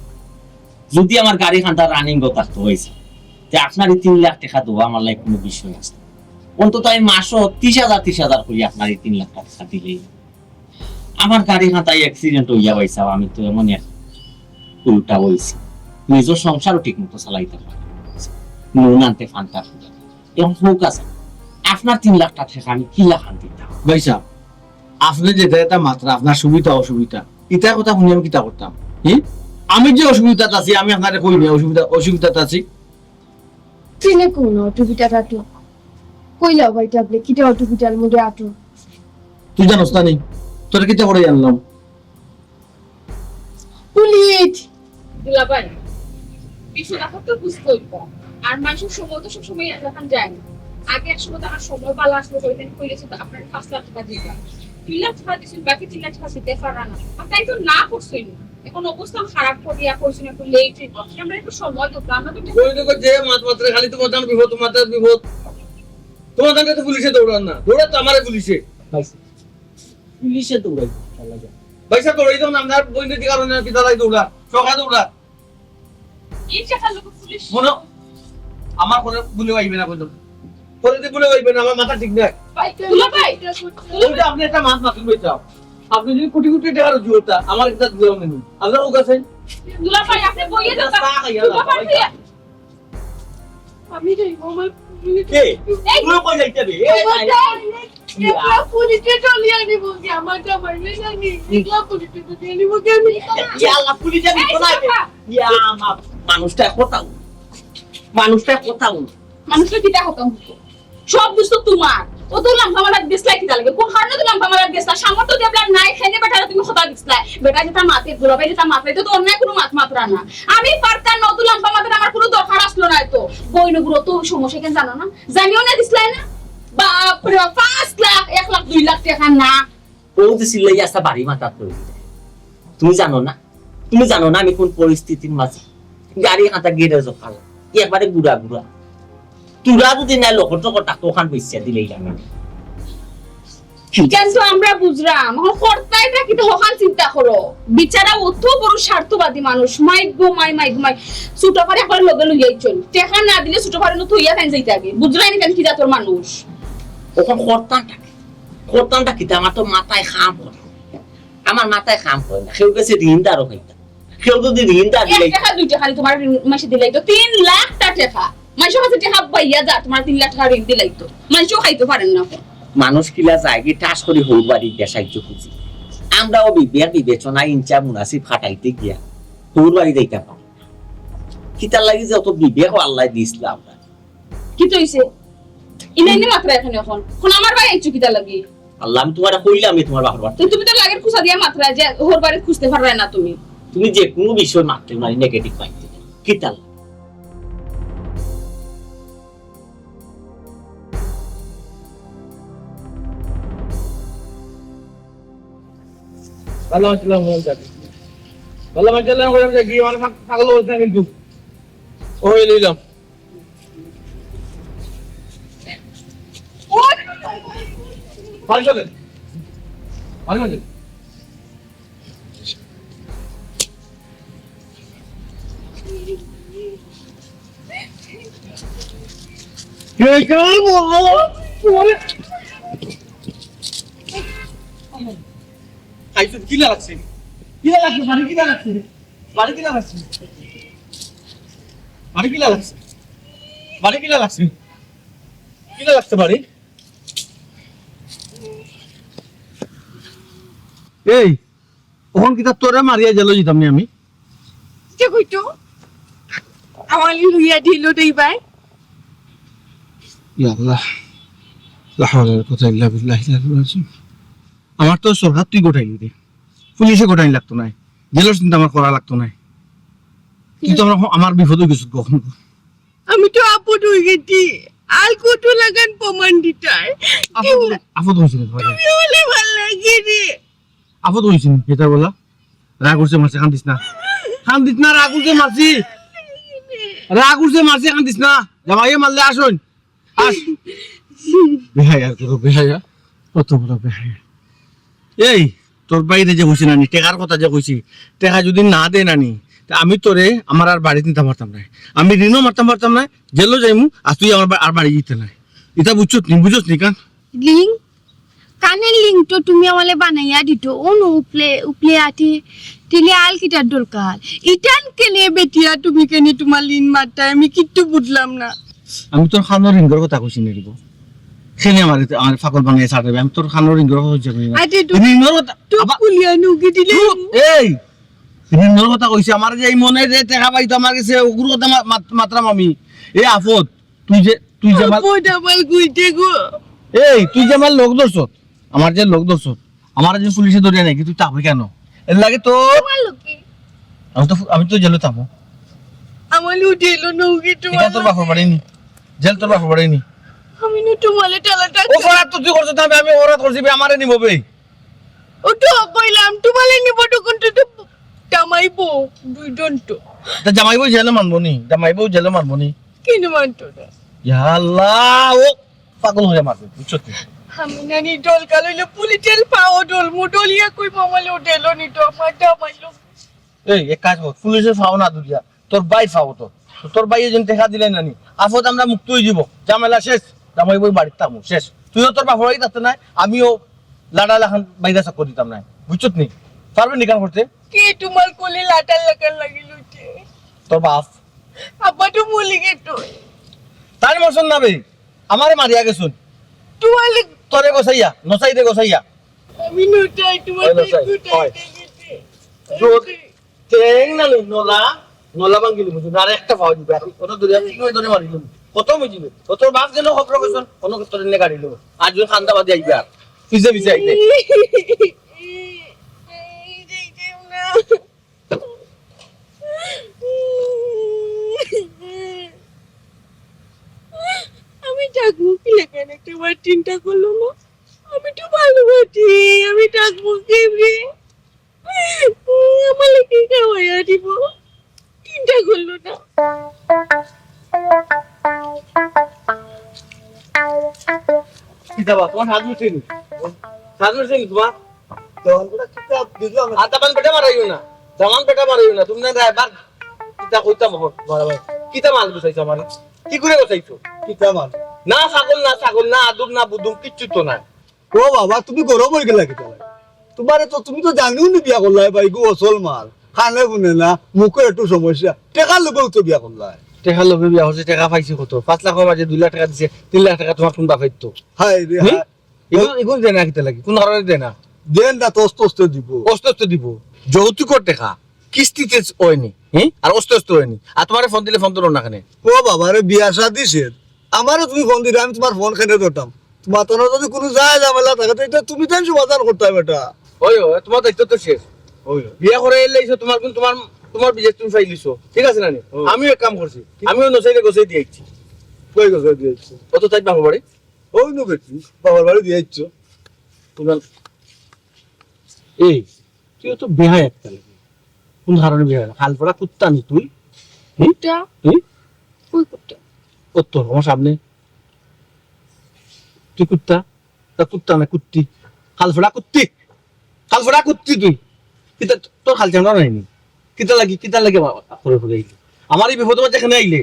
যদি আমার গাড়ি খানটা রানিং গো থাকতো অইছে, তে আপনার এই তিন লাখ টেকা দেওয়া আমার লাগি কুনু বিষয় আছে? অন্তত আমি মাসো তিরিশ হাজার, তিরিশ হাজার করি আপনার এই তিন লাখ টেকা দিলেই। আমার গাড়ি খানটা অ্যাক্সিডেন্ট অইয়া ভাইসাব, আমি তো এমন এক উল্টা অইছি। নিজর সংসারও ঠিক মতো চালাইতাম পারি না। নুন আনতে ফান্তা ফুটা। এখন ফোকাস, আপনার তিন লাখ টেকা আমি কিলা খান দিতাম? ভাইসাব, আপনে যেটা এটা মাতরা, আপনার সুবিধা অসুবিধা, ইটার কথা হুনি আমি কিতা করতাম? হি? আমি যে অসুবিধাত আছি, আমি আপনারে কই না, অসুবিধা, অসুবিধাত আছি। চিনে কোন অসুবিধাটা তো? কইলাও ভাই, ট্যাবলেট কিতা অসুবিধার মধ্যে আটো? তুই জানোস না নি? তোরে কিতা করে আনলাম? পুলিশ। দুলাভাই, বিপদ আপদ তো বুঝতে অইবো। আর মানুষের সময় তো সবসময় একরকম যায় না। আগে এক সময় তো আমার সময় ভালা আসলো, কইতেন কইলেছে তো আপনার পাঁচ লাখ টেকা দিবা। দুই লাখ টেকা দিছেন, বাকি তিন লাখ টেকা দিতে পারা না। আর তাই তো না করছেন। এখন অবস্থা খারাপ করিয়া কইছেন একটু লেট অইবো। আমরা একটু সময় দেবো, আমরা তো কই দেখো যে মাত মাত্র খালি তোমার জান বিপদ, তোমার জান বিপদ। তোমার জানকে তো পুলিশে দৌড়ান না, দৌড়াত তো আমারে পুলিশে। পুলিশে দৌড়াই, শালা যা। ভাইসাব, দৌড়াই দাও না, আপনার বইনের কারণে কিতা লাগি দৌড়া, সকালে দৌড়া। এই টাকার লোক পুলিশ। মনো, আমার করে ভুলে পাইবে না কইলাম। করে দিয়ে ভুলে পাইবে না, আমার মাথা ঠিক নাই। ভাই, দুলাভাই। ওই যে আপনি একটা মাত মাতুন ভাই চাও। আপনি যদি কোটি কোটি টাকা রুজি করতা, আমার একটা দিলাম নেই। আপনার ওকে আছে? দুলাভাই, আপনি বইয়ে দেন। চা খাইয়া না, দুলাভাই ভাই। আমি যাইবো, আমার কে? এই! তুই কই যাইতে হবে? এই, আমার এই, জামাই, এই, একলা পুলিশে চলিয়ে আনিব কি? আমার জামাই রে জানি, একলা পুলিশে চলিয়ে আনিব কি আমি? ইয়া আল্লাহ, পুলিশে নিব না। এই, বাবা। ইয়া, মা-, মানুষটা কথা বল। মানুষটা কথা বল। মানুষটা কিতা কথা বলতো? সব দোষ তো তোমার। ও তো লাম্বা মালাত গেছলা কিতা লাগে? কোন কারণে তো লাম্বা মালাত গেছলা? সামর্থ্য তো আপনার নাই, খাইলে বেটারে তুমি কথা দিছলা। বেটা যেটা মাতে, দুলাভাই যেটা মাতে, এটা তো অন্যায় কোনো মাত মাতরা না। আমি পারতাম না, অত লাম্বা মাথার আমার কোনো দরকার আসলো না তো। বইনগুলো তো সমস্যা কেন জানো না? জানিও না দিছলাই না? বাপরে বাপ, পাঁচ লাখ, এক লাখ, দুই লাখ টেকা না। ও তো চিল্লাই আস্তা বাড়ি মাথাত পড়ে দিলে। তুমি জানো না? তুমি জানো না আমি কোন পরিস্থিতির মাঝে? গাড়ি হাঁটা গেড়ে জোখাল। একবারে গুড়া গুড়া। তোরা যদি না লকট টকট থাকতো, ওখান বেচিয়া দিলেই লাগে। কিন্তু আমরা বুঝলাম, এখন কর্তায় এটা কিন্তু হকান চিন্তা করো। বিচারা অত বড় স্বার্থবাদী মানুষ, মাই গো মাই, মাই গো মাই। ছোট পারে একবার লগে লইয়াই চল। টেকা না দিলে ছোট পারে না থইয়া খাইন যাইতে আগে। বুঝলাই নি কেন কি জাতর মানুষ? ওখান কর্তাটা কি? কর্তাটা কিতা? আমার তো মাথায় কাম করে না। আমার মাথায় কাম করে না। কেউ গেছে ঋণদারও খাইতাম। কেউ যদি ঋণ ধার এক দিলে টেকা দুই টেকা নি তুমার ঋণ মানষে দিলাইতো, তিন লাখ টা টেকা। মানষর কাছে টেকা পাইয়া যা, তুমার তিন লাখ টেকা ঋণ দিলাইতো। মানষেও খাইতো পারের না। মানুষ কিলা যায়গি ঠাস করি হউর বাড়ি গিয়া সাহায্য খুজি। আমরাও বিবেক বিবেচনা ইনচা মুনাসিব খাটাইতে গিয়া হউর বাড়ি যাইতাম পারি না। কিতার লাগি যে অত বিবেক আল্লায় দিছলা আমরারে। কিতা অইছে? ইলা ইনি মাতরায় কেনে অখন? অখন আমার বাড়ি আইছো কিতার লাগি? আল্লাহ, আমি তুমারে কইলাম নি তুমার বাপর বাড়ি। তো তুমি তো লাগের খুজা দিয়া মাতরায় যে হউর বাড়ি খুজতে পাররায় না তুমি। তুমি যে কুনু বিষয় মাততে না, negative মাততে। কিতার লাগি? ভালা মানষে লাগান করি আমি যাই। ভালা মানষে লাগান করি আমি যাই, গিয়া মানে পাগ-, পাগল অইছে না কিন্তু। ওই লইলাম। বাড়ি চলেন। বাড়ি চলেন। আইসো, কিলা লাগছে? কিলা লাগছে? বাড়ি কিলা লাগছে? বাড়ি কিলা লাগছে? বাড়ি কিলা লাগছে? বাড়ি কিলা লাগছে? কিলা লাগছে বাড়ি? এই, অখন কিতা তোরে মারিয়া জেলো যিতাম নি আমি? কিতা কইতো? আমারে লইয়া দিল দেই ভাই। ইয়া আল্লাহ। লা হাওলা ওয়ালা কুওয়াতা ইল্লা বিল্লাহিল আলিয়্যিল আযীম। আমার তো সরকার তুই গটাইলি রে। পুলিশে গটাইন লাগতো নায়। জেলর চিন্তা আমার করা লাগতো নায়। তুই তো আমার, আমার বিপদ অই গেছত গো। আমি তো আপদ অই গেছি। আল কত লাগান প্রমাণ দিতায়। আপদ, আপদ অইছে নি? তুমি অইলে ভালা লাগে রে। আপদ অইছে নি? ইতা বলা। রাগ উঠছে মারছে, কান্দিস না। কান্দিস না, রাগ উঠছে মারছি। রাগ উঠছে মারছি, কান্দিস না। জামাইয়ে মারলে আসুন। আস। বেহায়া, কত বেহায়া। কত বড় বেহায়া। এই, তোর ভাইরে যে কইছি নানি, টেকার কথা যে কইছি, টেকা যদি না দে নানি, তে আমি তোরে আমার আর বাড়িত নিতাম পারতাম নায়। আমি ঋণও মারতাম পারতাম নায়, জেলও যাইমু, আর তুই আমার বা-, আর বাড়ি দিতে নায়। ইতা বুঝছত নি, বুঝছত নি কান? লিং, কানের লিং তো তুমি আমারে বানাইয়া দিতো, অনু উপলে, উপলে আটি, তিলে আল কিতার দরকার। ইটান কেনে বেটিয়া তুমি কেনে তুমার লিং মারতায়, আমি কিচ্ছু বুঝলাম না। আমি তোর কানর রিংগর কথা কইছি নি রে গো। কেনে আমার, আমার ফাকল ভাঙিয়া ছাড় দেবে। আমি তোর কানর রিংগর কথা কইছি নি। আরে তো রিংগর কথা, টুক আবার খুলিয়া নুকি দিলে। টুক, এই, রিংগর কথা কইছি। আমার যে এই মনে যে টেকা পাইতো আমার গেছে, ওগুর কথা মা-, মাত-, মাতরাম আমি। এ আফত, তুই যে, তুই যে আমার আফত আমার গুইতে গো। এই, তুই যে আমার লগ ধরছত, আমার যে লগ ধরছত, আমার যে পুলিশে ধরিয়া নেয়, তুই তাপই কেন? এর লাগে তো তোমার লগে। আমি তো, আমি তো জেলো থাকবো। আমার লগে জেলো নৌকি তোমার এটা তোর বাপর লগে। বাড়ি নি। জেল তোর বাপর বাড়ি নি। আমি নু তোমালে টালা টাক অপরাধ তো তুই করছত না, আমি অপরাধ করছি, বে আমারে নিব বে। ও তো কইলাম, তোমালে নিব তখন তো, তো জামাইবো, দুই জন তো। তা জামাইবো জেলে মানবো নি, জামাইবো জেলে মানবো নি। কেনে মানতো না? ইয়া আল্লাহ, ও পাগল হয়ে মারবে, বুঝছো তুই? আমি নানি ডল কাল হইলে পুলি তেল পাও ডল, মু ডলিয়া কই মামালে ও ডেলো নি তো, আমার জামাইলো। এই, এক কাজ কর, পুলিশে পাও না দুলিয়া, তোর ভাই পাও তো। তো তোর ভাই এই জন্য টেকা দিলে নানি, আফত আমরা মুক্ত হয়ে দিব, ঝামেলা শেষ, জামাই বই বাড়ির থাকবো, শেষ। তুইও তোর বাপর বাড়ি থাকতে নাই, আমিও লাড়া লাখান বাইরে চক্কর দিতাম নাই, বুঝছত নি? পারবে নি কাম করতে? কে তোমার কোলে লাটার লাখান লাগিল উঠে? তোর বাপ। আব্বা তো মলি গেতো। তাই মরছন না বে, আমারে মারিয়া গেছুন। তোমার লে- তোরে গোসাইয়া, নসাই দে গোসাইয়া। আমি নটাই, তোমার ওই নসাই, দুটাই ওই। দেখেছি। দুধ, ঠেং না লই, নলা, নলা ভাঙিলি বুঝুন, আর একটা পাওয়া যাবে। আর কোনো দরিয়া ঠিক হয়ে ধরে মারিলাম। কত হয়ে যাবে? ও তোর বাপ যেন খবর গেছুন, কোনো তোর এনে গাড়ি লো। আর যদি খান্দা বাদে আইবে আর। পিছে পিছে আইবে। আমি ডাকবো কি লেখা না, তোমার চিন্তা করলো না। আমি তো ভালো আছি, আমি ডাকবো কি রে? আমার কি খাওয়াইয়া দিব? চিন্তা করলো না। কিতা বা, তোমার হাত মুছে নি? হাত মুছে নি তোমার? তখন পুরা কিতা দিলাম। আর দামান বেটা মারাইও না। দামান বেটা মারাইও না। তুমি না ড্রাইভার। কিতা কইতাম এখন? বারবার। কিতা মাল গুছাইছো আমারে? কি করে গুছাইছো? কিতা মাল? না ছাগল, না ছাগল, না আদুম, না বুদুম, কিচ্ছু তো নাই। ও বাবা, তুমি গরম হয়ে গেলা কিতা? তোমারে তো, তুমি তো জানিও নি বিয়া করলা, ভাই গো, অসল মাল। কানে হুনে না, মুখর একটু সমস্যা। টেকার লোভেউ তো বিয়া করলায়। টেকার লোভে বিয়া করছি, টেকা পাইছি কত? পাঁচ লাখর মাঝে দুই লাখ টেকা দিছে, তিন লাখ টেকা তুমার কুন বাপের তো? হায় রে হুম? হায়। ইগুন, ইগুন দেয় না কিতার লাগি? কুন কারণে দেয় না? দেয় না তো, আস্তে আস্তে দিবো। আস্তে আস্তে দিবো। যৌতুকর টেকা, কিস্তিতে অয়নি, হুম? আর আস্তে আস্তে অয়নি। আর তুমারে ফোন দিলে ফোন ধরো না কেনে? ও বাবা রে, বিয়া শাদি শেষ। আমারে তুমি ফোন দিলে, আমি তুমার ফোন কেনে ধরতাম? তুমার তো যদি কুনু যায় ঝামেলা থাকে, তো ইটা তুমি তাইন সমাধান করতায় বেটা। ওই, ওই, তুমার দায়িত্ব তো শেষ। ওই। বিয়া করাই লাইছো, তুমার গুণ, তুমার, তুমার বিজনেস তুমি ফাইলিছো। ঠিক আছে না নি? ও। আমিও এক কাম করছি। কি? আমিও নসাইরে গছাই দিয়া আইছি। কই গছাই দিয়া আইছো? অত তাই বাপর বাড়ি। ওই নু বেটি, বাপর বাড়ি দিয়া আইছো। তুমার এই, তুই তো বেহায়া একটা লাগে। কুন কারণে বেহায়া? হালফড়া কুত্তা নি তুই? হুম? কুত্তা? হুম? কই কুত্তা? ও তোর আমার সামনে। তুই কুত্তা? তা কুত্তা না কুত্তি? হালফড়া কুত্তি? হালফড়া কুত্তি তুই? কিতা তোর হাল চামড়া নাইনি? কিতা লাগি, কিতা লাগি আমার ঘরে ঘরে আইলি? আমার এই বিপদর মাঝে এখানে আইলে?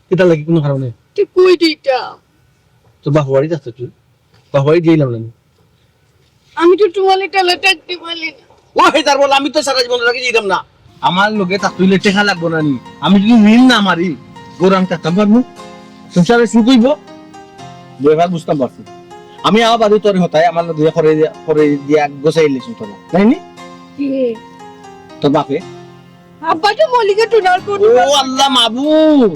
কিতা লাগি কুনু কারণে? তুই কই দিতা? তোর বাপর বাড়ি যাস তুই? বাপর বাড়ি দিলাম না নি? আমি তো তোমার এটা লেটার দিবালি না। ও হে তার বল, আমি তো সারা জীবন রাখি দিতাম না। আমার লগে তা তুইলে টেকা লাগবো না নি? আমি যদি ঋণ না মারি, গরু আমি থাকতাম পারবো? সংসারে সুখ হইব? দুই ভাগ বুঝতাম পারছি। আমি আমার বাড়ি তোর হতায় আমার লগে করে দিয়া, করে দিয়া গোছাই লিছি তোরা, তাই নি? কে? তোর বাপে। আব্বা তো মলিকে টুনার কোন ও আল্লাহ মাবুদ।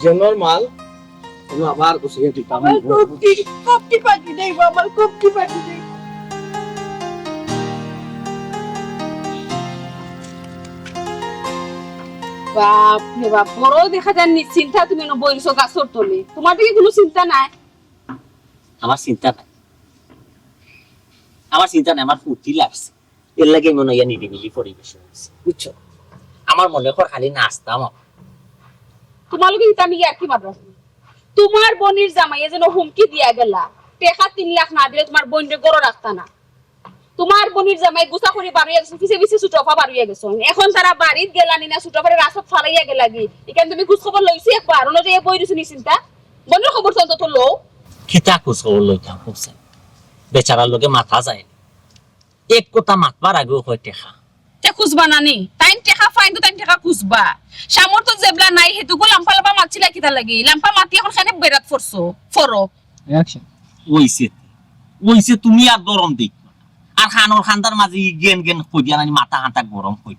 জেনর মাল, আমি আবার গুছিয়ে দিতাম। আমার কপটি, কপটি পাখি দেই, আমার কপটি পাখি দেই। বাপ রে বাপ, বড় দেখা যায় নিশ্চিন্তা তুমি এনে বইছো গাছর তলে। তোমার দিকে কোনো চিন্তা নাই? আমার চিন্তা নাই, আমার চিন্তা নাই, আমার ফুর্তি লাগছে। এর লাগি মনে হয় নিরিবিলি পরিবেশ হয়েছে, বুঝছো? আমার মনে কর খালি নাচতাম আমার। তোমার লগে ইতা আমি ইয়ার্কি মারলাম। তোমার বইনর জামাইয়ে যেন হুমকি দিয়া গেলা, টেকা তিন লাখ না দিলে তোমার বইনরে ঘরো রাখতা না। তোমার বইনর জামাই গুছা করি বারইয়া গেছে, পিছে পিছে ছোট আপা বারইয়া গেছে। এখন তারা বাড়িত গেলা নি না, ছোট আপারে রাস্তাত ফালাইয়া গেলা গি। এখান তুমি খোঁজ খবর লইছি একবার, অন্য যে বই রইছে নিশ্চিন্তা। বইনর খবর তো অন্তত লও। কিতা খোঁজ খবর লইতাম, বুঝছেন? বেচারার লগে মাতা যায়। এক কথা মাতবার আগেও কয় টেকা। তে খুঁজবা না নি? তাইন টেকা পাইন তো তাইন টেকা খুঁজবা। সামর্থ্য যেবলা নাই, হেতুকু লাম্পা লাম্পা মাতছিলা কিতা লাগি? লাম্পা মাতি এখন কেনে বেড়াত পড়ছো? পড়ো। অইছে, অইছে, তুমি আর গরম দেখ। আর খানোর খান্দার মাঝে ই গেন গেন কই দিয়া নানি মাথা খান্তা গরম কই।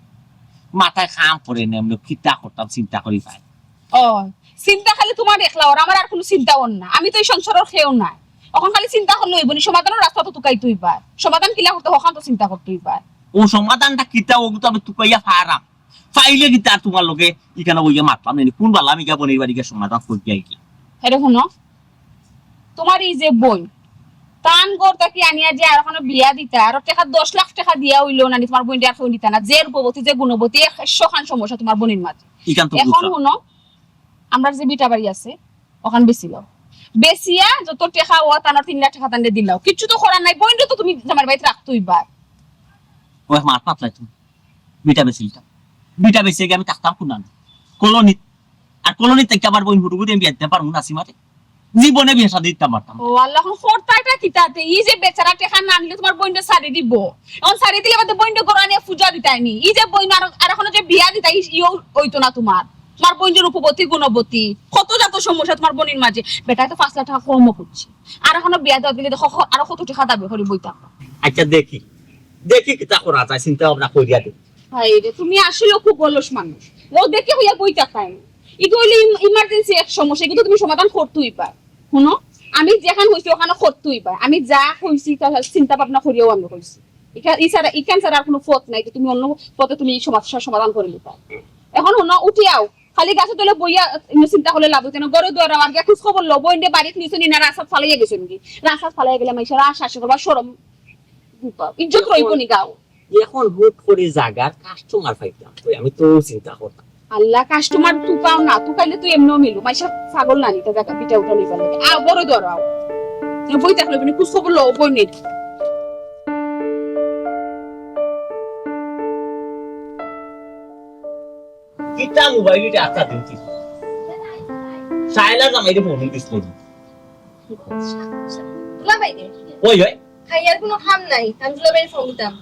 মাথায় কাম করে না, এমনি কিতা করতাম চিন্তা করি পাই। ও, চিন্তা খালি তোমার একলা ওর, আমার আর কোনো চিন্তা ওর না। আমি তো এই সংসারের কেউ নাই। এখন খালি চিন্তা করলে হইব নি, সমাধানের রাস্তা তো তুকাইতে হইবা। সমাধান কিলা করতে হখান তো চিন্তা করতে হইবা। ও সমাধানটা কিতা, ওগু তো আমি তুকাইয়া ফারাম। ফাইলে কিতা আর তোমার লগে ইখানে ওইয়া মাতলাম না নি, কোন বালা আমি গিয়া বইনর বাড়ি গিয়া সমাধান করি আইগি। হেরে হুনো, তোমার এই যে বইন, তান ঘর থাকি আনিয়া যে আর ওখানে বিয়া দিতা, আর টেকা দশ লাখ টেকা দিয়া হইলো না নি, তোমার বইনরে আর কেউ নিতা না। যে রূপবতী, যে গুণবতী, একশো খান সমস্যা তোমার বইনর মাঝে। ইখান তো এখন বুঝলাম। হুনো, আমরা যে বিটা বাড়ি আছে, ওখান বেচিলাও। বেচিয়া যত টেকা ও তানর তিন লাখ টেকা তানরে দিলাও। কিচ্ছু তো করার নাই, বইনরে তো তুমি জামাইর বাড়িত রাখতে হইবা। ও এক মাত মাতলাই তুমি। বিটা বেচিলিতাম। বিটা বেচিয়া গিয়া আমি থাকতাম কোনানো? কলোনিত। আর কলোনিত থাকি আমার বইন হুরুগুরি আমি বিয়া দিতাম পারমু না সীমারে। জীবনে বিয়া শাদি দিতাম পারতাম না। ও আল্লাহ, এখন করতায়টা কিতাতে? ই যে বেচারা টেকা না নিলে তোমার বইনরে ছাড়ি দিব। এখন ছাড়ি দিলে বাদে বইনরে ঘরো আনিয়া পূজা দিতায় নি। ই যে বইন আর, আর এখনো যে বিয়া দিতায়, ই-, ইও হইতো না তোমার। তোমার বইন যে রূপবতী, গুণবতী, কত জাত সমস্যা তোমার বইনর মাঝে। বেটায় তো পাঁচ লাখ টেকা কমও করছে। আর এখনো বিয়া দেওয়া দিলে দেখো, হ-, আরো কত টেকা দাবি করি বইতাম। আচ্ছা, দেখি, দেখি কিতা করা যায়, চিন্তা ভাবনা করিয়া দেখি। হায় রে, তুমি আসলে খুব অলস মানুষ। ও দেখে হইয়া বই থাকায়। ইগু হইলে ইম-, ইমার্জেন্সি এক সমস্যা, ইগু তো তুমি সমাধান করতেই পার। হুনো, আমি যেখান হইছি ওখানে করতেই পার। আমি যা কইছি তা চিন্তা ভাবনা করিয়াও আমি কইছি। ইখা-, ইছাড়া, ইখান ছাড়া আর কোনো পথ নাই যে তুমি অন্য পথে তুমি এই সমস্যার সমাধান করে নিতে পারো। এখন হুনো, উঠি আও, খালি গাছর তলে বইয়া ইনো চিন্তা করলে লাভ হইতো না। ঘরে দুয়ারে আমার গিয়া খোঁজ খবর লও, বইনরে বাড়িত নিছো নি না রাস্তাত ফালাইয়া গেছো নাকি? রাস্তাত ফালাইয়া গেলে মাইনষে হাসাহাসি করবা, শরম, ইজ্জত রইব নি গাও? এখন হুট করি জাগার কাস্টমার পাইতাম, ওই আমি তো চিন্তা করতাম। আল্লাহ, কাস্টমার তুকাও না, তুকাইলে তো এমনেও মিলু। মাইনষে পাগল না নি, তা জাগা বিটা উঠা লইবার লাগি। আও, ঘরে দুয়ারে আও। এ বই থাকলে মানে খোঁজ খবর লও, বইনর। কিতা মোবাইল ইটা আটটা দিন কি? সাইলা জামাইরে ফোন দিস করি। দুলাভাই রে। ওই, ওই। খাইয়ার কোনো কাম নাই, আমি দুলাভাইরে ফোন দিতাম।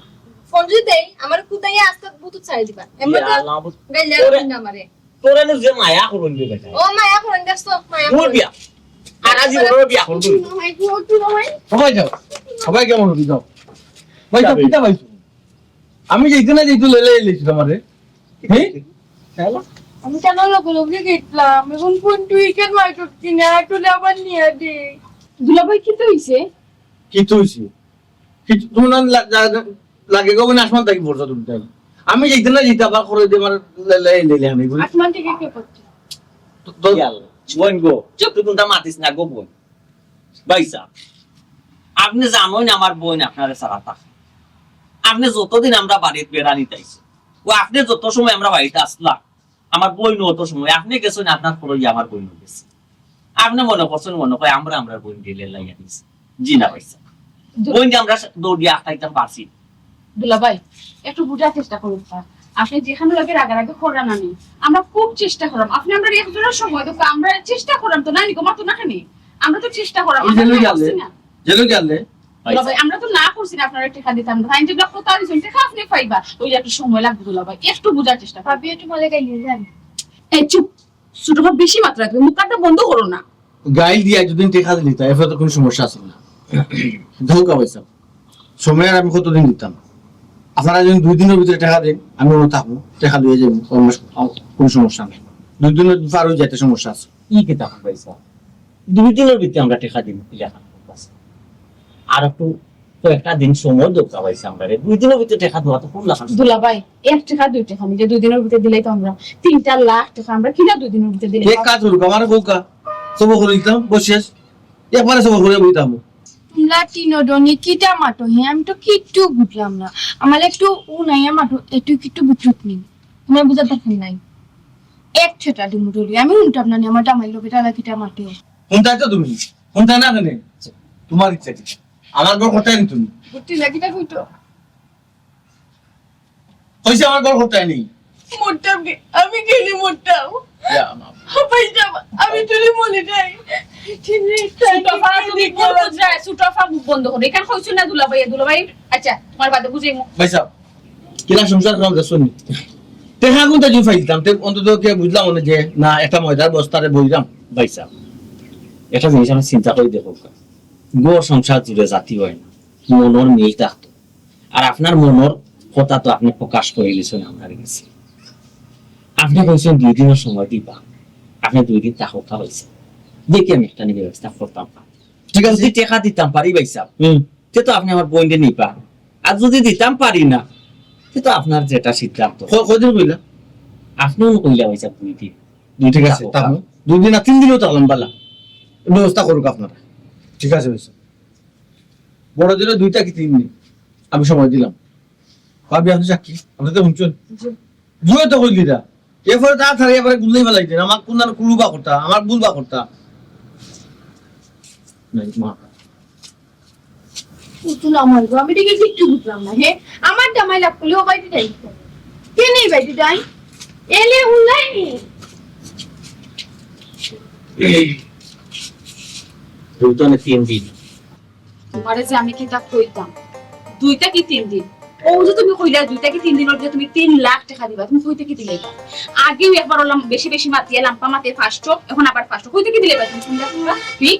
ফোন যদি দেই, আমার কুদাইয়া আস্তে বুতুত ছাড়ি দিবা। এমন ইয়া তো আল্লাহ, বুঝ-, গাইলে তোরে, আমারে। তোরে নু যে মায়া করুন দে বেটা। ও মায়া করুন দেখছো, মায়া দূর করুন। বিয়া। আর আজ বড় বিয়া করুন। সবাই যাও। সবাই কেমন হবি যাও। ভাই, যাও, যাবে। কিতা ভাই? আমি যাইতে না যাইতে লেলে এলিস আমারে। হ্যাঁ? আমি কেন লগে লগে গেছিলাম? এখন ফোন তুই কেন মাইটুট কিনা? তুলে আবার নিয়ে দে। দুলাভাই, কিতা হইছে? কিতা হইছে? কিতা, তোমার না লা-, লা-, লাগে গো, মানে আসমান থাকি পড়ছো তুমি তাই? আমি যাইতে না যাইতে আবার করে দে, মানে, লে-, লে-, লে-, লে-, আমি বলি। আসমান থেকে কে পড়ছে? তো, তো, ইয়াল্লা, বোন গো, চুপ। তুই কোনটা মাতিস না গো বোন। ভাই সাহেব, আপনি জানেন আমার বোন আপনারে ছাড়া থাকে। আপনি যতদিন আমরা বাড়িত বেড়ানিত আইছি, ও আপনি যত সময় আমরা বাড়িত আসলা, আমার বোন অত সময় আপনি গেছেন, আপনার পরে আমার বোন গেছে। আপনি মনে করছেন, মনে হয় আমরা, আমরা বোন গেলে লাইয়া দিছি। জি না ভাই সাহেব, দু- বোন যে আমরা দৌড়িয়া আটকাইতাম পারছি। দুলাভাই, একটু বুঝার চেষ্টা করুন, স্যার। আপনি যেখানে লাগে রাগারাগি করান, আমি, আমরা খুব চেষ্টা করাম। আপনি আমরা একজনের সময় তো আমরা চেষ্টা করাম তো, নানি কমাতো না কেন? আমরা তো চেষ্টা করাম, এই আমরা যে তো লই না গেলে, করছি না। যে লই গেলে। দুলাভাই, আমরা তো না করছি না আপনারা টেকা দিতাম না। তাই যেগুলো কথা দিয়েছেন, টেকা আপনি পাইবা। ওই একটু সময় লাগবে দুলাভাই, একটু বুঝার চেষ্টা করুন। ভাবি, একটু মলে গাইলে যান। এই চুপ, ছোট ভাই বেশি মাত্রা রাখবে, মুখটা বন্ধ করো না। গাইল দিয়া যদি টেকা দিলি, তাই এরপরে তো কোনো সমস্যা আছে না। ধোকা পয়সা। সময় আর আমি কতদিন দিতাম? আপনারা যদি দুই দিনের ভিতরে টেকা দেন, আমি ওখানে থাকবো, টেকা দিয়ে যাবো, কোনো সমস্যা নেই। দুই দিনের পার হয়ে যাইতে সমস্যা আছে। কি কিতা ভাই সাহেব? দুই দিনের ভিতরে আমরা টেকা দিব, কি লেখা আছে? আর একটু কয়েকটা দিন সময় দরকার হয়েছে আমরা রে। দুই দিনের ভিতরে টেকা দেওয়া তো খুব লাখ। দুলাভাই, এক টেকা, দুই টেকা, নিজে দুই দিনের ভিতরে দিলেই তো আমরা তিনটা লাখ টেকা আমরা কিনা দুই দিনের ভিতরে দিলে এক কাজ করুক, আমার বউকা সব করে দিতাম, বস শেষ। একবারে সব করে দিতাম। তোমরা তিনজনে কিতা মাতো হে? আমি তো কিচ্ছু বুঝলাম না। আমার একটু উনাইয়া মাতো, একটু কিচ্ছু বুঝছত নি। তোমার বুঝার দরকার নাই। এক ছেটা দিমু ধরি। আমি উনতাম না নি, আমার জামাই লোকে তারা কিতা মাতে। কোনটাই তো তুমি? কোনটাই না কেনে? তোমার ইচ্ছা কি? আমার ঘর কোথায় নি তুমি? বুঝছি না, কিতা কইতো? কইছে আমার ঘর কোথায় নি? মরতাম রে, আমি গেলে মরতাম। ইয়া মা। ভাই সাহেব, আমি তুলি মলি নাই। ছোট আফা, তুমি ভুল বুঝরায়, ছোট আফা মুখ বন্ধ করো। এখান কইছো না দুলাভাই, দুলাভাই, আচ্ছা, তোমার বাদে বুঝাইমু। ভাই সাহেব, কিলা সংসার করাম দেখছো নি? টেকা কোনটা জুই ফাইলতাম, তে অন্তত কে বুঝলাম না যে না, একটা ময়দার বস্তারে বইলাম। ভাই সাহেব, একটা জিনিস আমরা চিন্তা করে দেখো, ঘর সংসার জুড়ে জাতি হয় না, মনর মিল থাকতো। আর আপনার মনর কথা তো আপনি প্রকাশ করে দিয়েছেন আমার কাছে। আপনি কইছেন দুই দিনের সময় দিবা, আপনি দুই দিন তা কথা হয়েছে, দেখি আমি একটা নিয়ে ব্যবস্থা করতাম। ঠিক আছে। যদি টেকা দিতাম পারি ভাই সাহেব, হুম। তে তো আপনি আমার বইনরে নিবা। আর যদি দিতাম পারি না, তে তো আপনার যেটা সিদ্ধান্ত। ক-, কয়দিন কইলা? আপনিও কইলা ভাই সাহেব দুই দিন। দুই ঠিক দিন আছে, থাকো। থাকো। দুই দিন আর তিন দিনও থাকলাম বালা। ব্যবস্থা করুক আপনারা। ঠিক আছে ভাই সাহেব। বড় জোরে দুইটা কি তিন দিন আমি সময় দিলাম। ভাবি, আপনি সাক্ষী, আপনি তো শুনছেন? জি। জুয়ে তো কইলি না। এরপরে তা ছাড়া এবারে গুল্লাই ফেলাই দিন। আমার কোন জানো কুলুবা করতা, আমার ভুলবা করতা। নাই, মা। উঠুন আমার গো, আমি দেখে কিচ্ছু বুঝলাম না। হে, আমার জামাই লাভ করলে ও বাড়িতে যাই। কে নেই বাড়িতে যাই? এলে উল্লাই নি। দুইটা না তিন দিন। তোমারে যে আমি কিতা কইতাম, দুইটা কি তিন দিন? ও যে তুমি কইলা দুইটা কি তিন দিনর ভিতরে তুমি তিন লাখ টেকা দিবা, তুমি কইতে কি দিলে? আগেও একবার ওলাম বেশি বেশি মাতিয়া লাম্পা মাতে ফার্স্ট, এখন আবার ফার্স্ট। কইতে কি দিলে তুমি? কোনটা কোনটা? কি?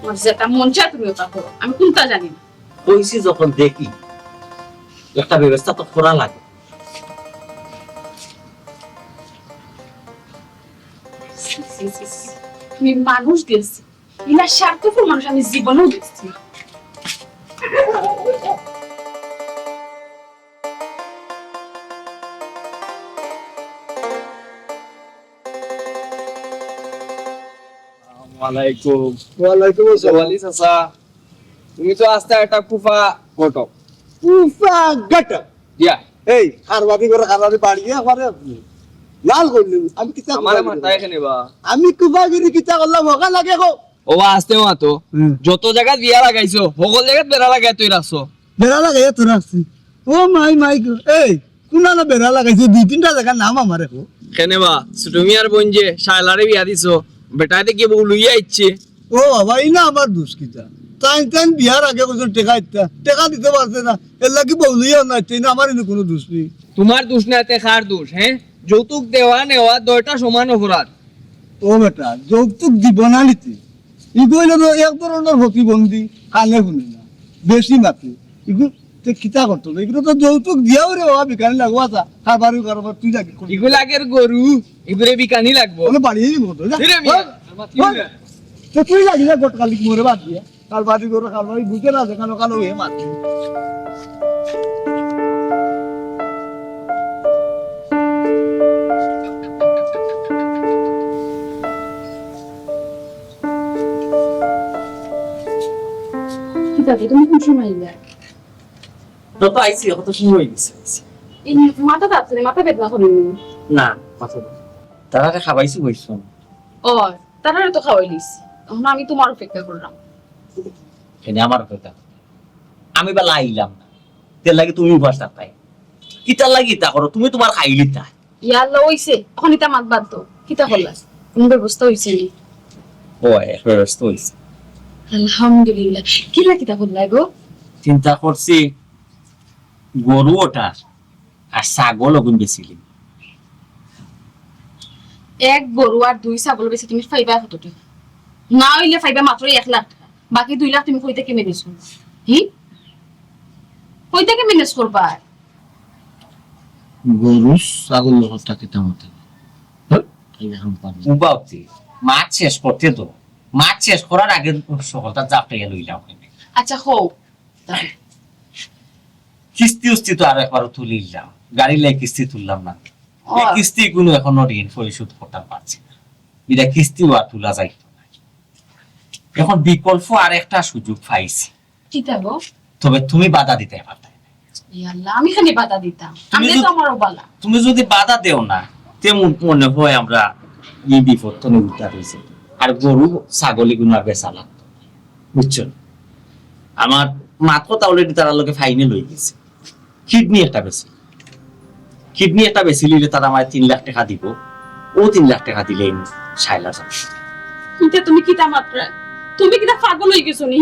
তোমার যেটা মন চায় তুমি ওটা করো, আমি কোনটা জানি না। কইছি যখন দেখি, একটা ব্যবস্থা তো করা লাগে। ছি, ছি, ছি, ছি। তুমি মানুষ দেখছি। ইলা স্বার্থপর মানুষ আমি জীবনেও দেখছি না। আসসালামু আলাইকুম। ওয়ালাইকুম আসসালাম। ওয়ালি চাচা, তুমি তো আস্তা একটা কুফা ঘটক। কুফা ঘটক? ইয়া। এই, কারবারি করে কারবারি বাড়িয়ে আমারে লাল করলি। আমি কিতা আমারে কুফাগিরি মাথায় করলাম? এখানে বা। আমি কুফাগিরি কিতা করলাম, ওখান লাগে গো। ও বা, আস্তে মাতো। হুম। যত জায়গাত বিয়া লাগাইছো, সকল জায়গাত বেড়া লাগাই তুই রাখছো। বেড়া লাগাই তুই রাখছি। ও মাই, মাই গো। এই, কোন না বেড়া লাগাইছো? দুই তিনটা জায়গার নাম আমারে কো। কেনে বা, ছোট মিয়ার বোন যে শায়লারে বিয়া দিছো, বেটায় দেখি বউ লইয়া আইছে। ও বাবা, এই না আমার দুষ কিতা? তাইন তাইন বিয়ার আগে কইছইন টেকা দিতা, টেকা দিতে পারছে না, এর লাগি বউ লইয়া না, তাই না, আমার ইনো কুনু দোষ নাই। তুমার দোষ না, তে কার দোষ? হে, যৌতুক দেওয়া নেওয়া দুইটা সমান অপরাধ। ও বেটা, যৌতুক দিব না নিতে, ইগু অইলো তো এক ধরনর প্রতিবন্ধী, কানে হুনে না, বেশি মাতে। ইগু তে কিতা করতো? ইগুলো তো যৌতুক দিয়াও রে বাবা, বিকানি লাগবো। আচ্ছা, কারবারি কারবার তুই লাগি করবি। ইগু লাগের গরু, ইগুরে বিকানি লাগবো। বলে বাড়িয়ে দিব তো, যা। এই রে মিয়া, বল, বল। তো তুই লাগি যা, গতকালি মোরে বাদ দিয়া। কারবারি গরু, কারবারি বুঝে না, যেখানে ওখানে হয়ে মারছে। কিতা রে, তুমি কোন সময় আইলা? তো, তো আইছি, কত সময় হয়ে গেছে, আইছি। এই মাথা দাঁত নেই, মাথা বেদনা করে নি? না, মাথা ব্যথা। তারারে খাবাইছি বইছো? ও, তারারে তো খাওয়াই লিছি। এখন আমি তোমার অপেক্ষা করলাম। কেন আমার অপেক্ষা? আমি বেলা আইলাম না। তের লাগি তুমি উপাস থাকতাই। কিতার লাগি ইতা করো? তুমি তোমার খাইলি তা। ইয়াল্লা, অইছে। এখন ইতা মাত বাদ দাও। কিতা করলা? কোন ব্যবস্থা অইছে নি? ও, এক ব্যবস্থা অইছে। আলহামদুলিল্লাহ। কিলা কিতা করলা গো? চিন্তা করছি, গরু ওটার আর ছাগল ওগুন বেচিলি। এক গরু আর দুই ছাগল বেচি তুমি পাইবা কত টেকা? না অইলে পাইবা মাত্র এক লাখ টেকা, বাকি দুই লাখ তুমি কই থাকি manage করবা? হি? কই থাকি manage করবা? গরু ছাগল লোকটা কিতা মতে? হ্যাঁ? এই এখন পারবো। উবাউতি, মাত শেষ করতে তো। মাত শেষ করার আগে সকলটা জাপটাইয়া লইলাম। আচ্ছা, হোক। কিস্তি উস্তি তো আর একবারও তুলিলাম, গাড়ি লাই কিস্তি তুললাম না। ও। এই কিস্তি গুলো এখনো ঋণ পরিশোধ করতাম পারছি না, এটা কিস্তিও আর তুলা যাইতো না। এখন বিকল্প আর একটা সুযোগ পাইছি। কিতা গো? তবে তুমি বাধা দিতে পারতে না। ই আল্লাহ, আমি খালি বাধা দিতাম। তুমি আমি তো যদি, আমারও বালা। তুমি যদি বাধা দেও না, তেমন মনে হয় আমরা এই বিপদ তো উদ্ধার হয়েছে। আর গরু ছাগল এগুলো আর বেচা লাগতো না। বুঝছো? আমার মাত কথা already তারা লোকে ফাইনাল হয়ে গেছে। কিডনি একটা বেশি, কিডনি একটা বেশি নিলে তারা আমায় তিন লাখ টাকা দিব। ও তিন লাখ টাকা দিলে আমি সাইলা যাবে। ইটা তুমি কিতা মাতরায়? তুমি কিতা পাগল হয়ে গেছো নি?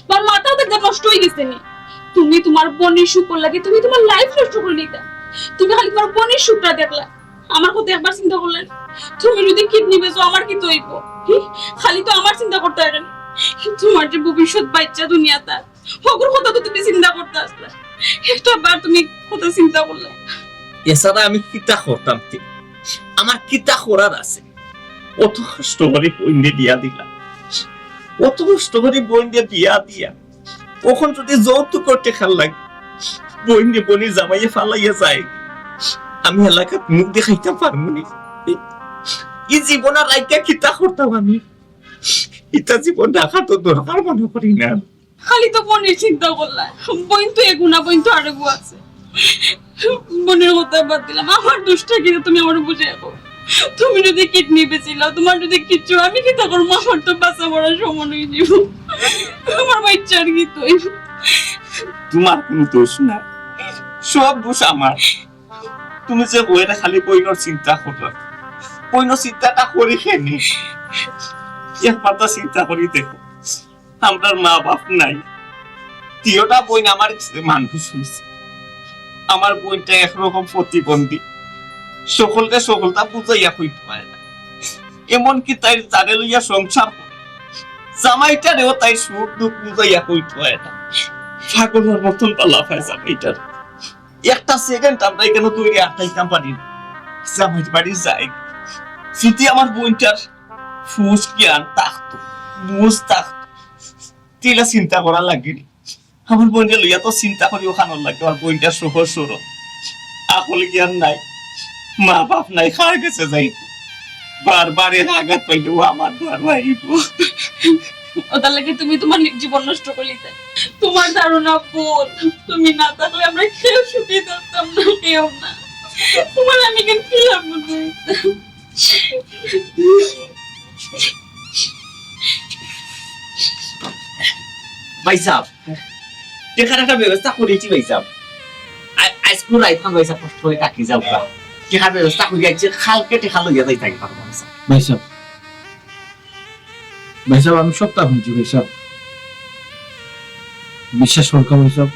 তোমার মাথা দেখতে নষ্ট হয়ে গেছে নি? তুমি তোমার বোনের সুখর লাগি তুমি তোমার লাইফ নষ্ট করে নিতা। তুমি খালি তোমার বোনের সুখটা দেখলা। আমার কথা একবার চিন্তা করলায়? তুমি যদি কিডনি বেচো, আমার কিতা অইবো? হি? খালি তো আমার চিন্তা করতে হয় না। তোমার যে ভবিষ্যৎ বাচ্চা দুনিয়াটা, হগুর কথা তো তুমি চিন্তা করতে আসলে। একটা বার তুমি কথা চিন্তা করলে। এছাড়া আমি কিতা করতাম তে? আমার কিতা করার আছে? অত কষ্ট করি বইনরে বিয়া দিলাম, অত কষ্ট করি বইনরে বিয়া দিয়া, অখন যদি যৌতুকর টেকার লাগি বইনরে বইনর জামাইয়ে ফালাইয়া যায়, আমি এলাকাত মুখ দেখাইতাম পারমু নি? ই জীবন আর রাখিয়া কিতা করতাম আমি? ইতা জীবন রাখা তো দরকার মনে করি না। খালি তো বইনর চিন্তা করলা। বইন তো এগু না, বইন তো আরেগু আছে। বইনর কথা বাদ দিলাম, আমার দোষটা কি তুমি আমারে বুঝাইয়া কও। তুমি যদি কিডনি বেচিলাও, তোমার যদি কিচ্ছু, আমি কিতা করমু? আমার তো বাঁচা মরার সমান হয়ে যাইবো। আমার বাচ্চার কিতা অইবো? তোমার কোনো দোষ না, সব দোষ আমার। তুমি যে কইরায় খালি বইনর চিন্তা কররায়, বইনর চিন্তাটা করি কেনে? একবার তো চিন্তা করি দেখো, আমরার মা বাপ নাই, দুইওটা বইন আমার কাছে মানুষ হইছে। আমার বইনটা একরকম প্রতিবন্ধী, সকলরে সকলটা বুঝাইয়া কইতে পারে না, এমনকি তাইর যারে লইয়া সংসার করে, জামাইটারেও তাইর সুখ দুঃখ বুঝাইয়া কইতে পারে না। পাগলর মতন পালা পায় জামাইটার। একটা সেকেন্ড আমরা এখানে তৈরি আটকাইতাম পারি না। জামাইর বাড়ি যাই, যদি আমার বইনটার হুশ জ্ঞান থাকতো, বুঝ থাকতো, তেলা চিন্তা করা লাগে নি। আমার বইনরে লইয়া তো চিন্তা করি অখানর লাগি, আমার বইনটা সহজ সরল। আকল জ্ঞান নাই, মা বাপ নাই, কার গেছে যাইবো? বারবার এর আঘাত পাইলে ও আমার দ্বারো আইবো। ওটার লাগি তুমি তোমার নি-, জীবন নষ্ট করলিতায়। তোমার ধারণা ভুল। তুমি না থাকলে আমরা কেউ সুখী থাকতাম না, কেউ না। তোমার আমি কেন কি লাভ করতে? ভাই সাহেব, টেকার একটা ব্যবস্থা করিছি ভাই সাহেব। আ-, আইজকু রাইত খান ভাই সাহেব কষ্ট করি থাকি যাও গা। টেকার ব্যবস্থা করি আইছি, কালকে টেকা লইয়া যাইতাম ভাই সাহেব। ভাই সাহেব, ভাই সাহেব, আমি সবটা হুনছি ভাই সাহেব। বিশ্বাস করউক্কা ভাইসাব,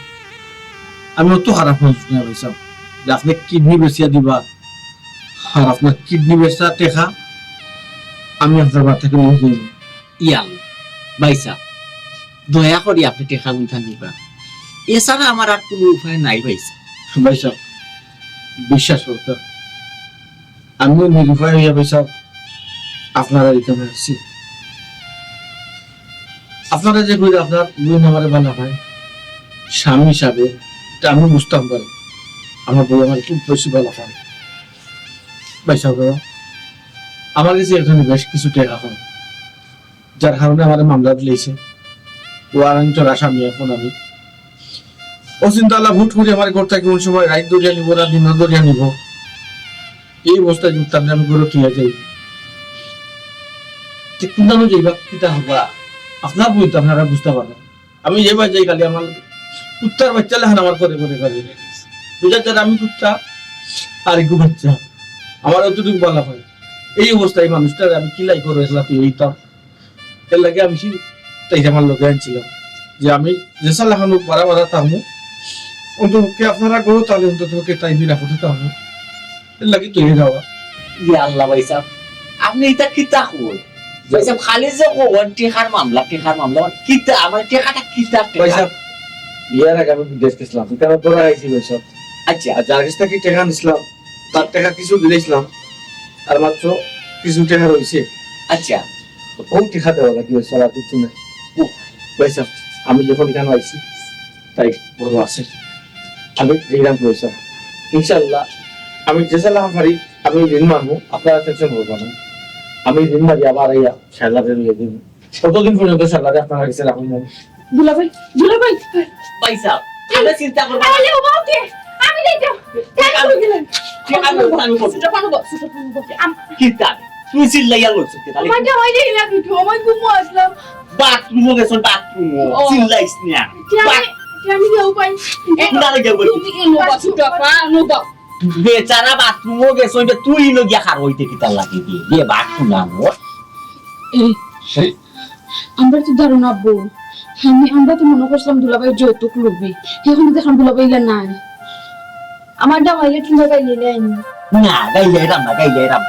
আমি অত খারাপ মানুষ না ভাইসাব, যে আপনে কিডনি বেচিয়া দিবা, আর আপনার কিডনি বেচা টেকা আমি আপনার বাড়ি থাকি লইয়া যাইমু। ইয়াল্লা, ভাইসাব, দয়া করি আপনে টেকাগুইনতা নিবা, এছাড়া আমার আর কুনু উপায় নাই ভাইসাব। ভাইসাব, বিশ্বাস করউক্কা, আমিও নিরুপায় অইয়া ভাইসাব আপনারার ইখানো আইছি। আপনারা যে কইরা আপনার বইন আমারে ভালা পায়, স্বামী হিসাবে, ইটা আমি বুঝতাম পারি। আমার বউ আমারে খুব বেশি ভালা পায়। ভাইসাব, আমার গেছে এখানো বেশ কিছু টেকা অয়, যার কারণে আমারে মামলা দিলাইছে। ও আর আমি চড়া স্বামী এখন আমি। ও চিন্তা আল্লাহ হুট করি আমার ঘর থাকি কোন সময় রাইত ধরিয়া নিবো না দিন ধরিয়া নিবো, এই অবস্থায় যদি তারে আমি ঘরো থইয়া যাই, তে কুনখানো যাইবা, কিতা করবা? আপনার বইন তো আপনারা বুঝতা পারবা। আমি যেবায় যাই খালি আমার কুত্তার বাইচ্চা লাখান আমার ঘরে ঘরে ঘরে। বুঝা যার আমি কুত্তা আর এগু বাইচ্চা। আমার অতটুকু ভালা পায়। এই অবস্থায় মানুষটারে আমি কিলা ঘরো একলা থইয়া যাইতাম। এর লাগি আমি সে তাইরে আমার লগে আনছিলাম, যে আমি যেছা লাখান অউক বারা বারা থাকমু, অন্ততপক্ষে আপনারা ঘরো তাইলে অন্ততপক্ষে তাই নিরাপদে থাকমু। এর লাগি থইয়া যাওয়া। ইয়া আল্লাহ ভাইসাব, আপনে ইতা কিতা কইন? ভাইসাব, খালি যে কইন টেকার মামলা, টেকার মামলা, কিতা, আমার টেকাটা কিতা টেকা? ভাইসাব, বিয়ার আগে আমি বিদেশ গেছিলাম, ইখানো ধরা খাইছি ভাইসাব। আচ্ছা। আর যার গেছ থাকি টেকা নিছিলাম, তার টেকা কিছু দিলাইছিলাম, আর মাত্র কিছু টেকা রইছে। আচ্ছা। অউ টেকা দেওয়া লাগি ভাইসাব, আর কিচ্ছু না। ও। ভাইসাব, আমি যখন ইখানো আইছি, তাই বড় আছে। আমি যাইরাম ভাইসাব। ইনশাআল্লাহ, আমি যেছা লাখান পারি, আমি ঋণ মারমু, আপনারা tension করবা না। আমি ঋণ মারি আবার আইয়া শাহজাদরে লইয়া দিমু। ততদিন পর্যন্ত শাহজাদরে আপনারা গেছে রাখমু। দুলাভাই, দুলাভাই। ভাইসাব, আপনে চিন্তা করবা না। আরে ও বাবা, কে? আমি যাইতাম। কে আমি? কে আমি? আমি করবো। ছোট পানু বল, ছোট পানু বল। আম- কিতা? তুমি চিল্লাইয়া লড়ছো কিতা? আমার জামাই দেখি না কিছু, আমার ঘুমো আসলাম। বাথরুমো গেছো, বাথরুমো। ও। চিল্লাইস না। কে আমি, বাথ- কে আমি যাও পাই? না রে, যাও পাই। তুমি কেন বাবা, ছোট পা, নো বাবা। বেচারা বাথরুমো গেছে, অইটা তুই ইনো গিয়া খার অইতে কিতা লাগি দি? বে বাথরুম আনো। এই, এই। আমরা তো ধারণা বউ। আমি, আমরা তো মনো করছিলাম দুলাভাই যৌতুক লইবো। এখন দেখলাম দুলাভাই ইলা নাই। আমার জামাইরে কিংবা গাইলে আইনি। না, গাইলে এরাম না, গাইলে এরাম।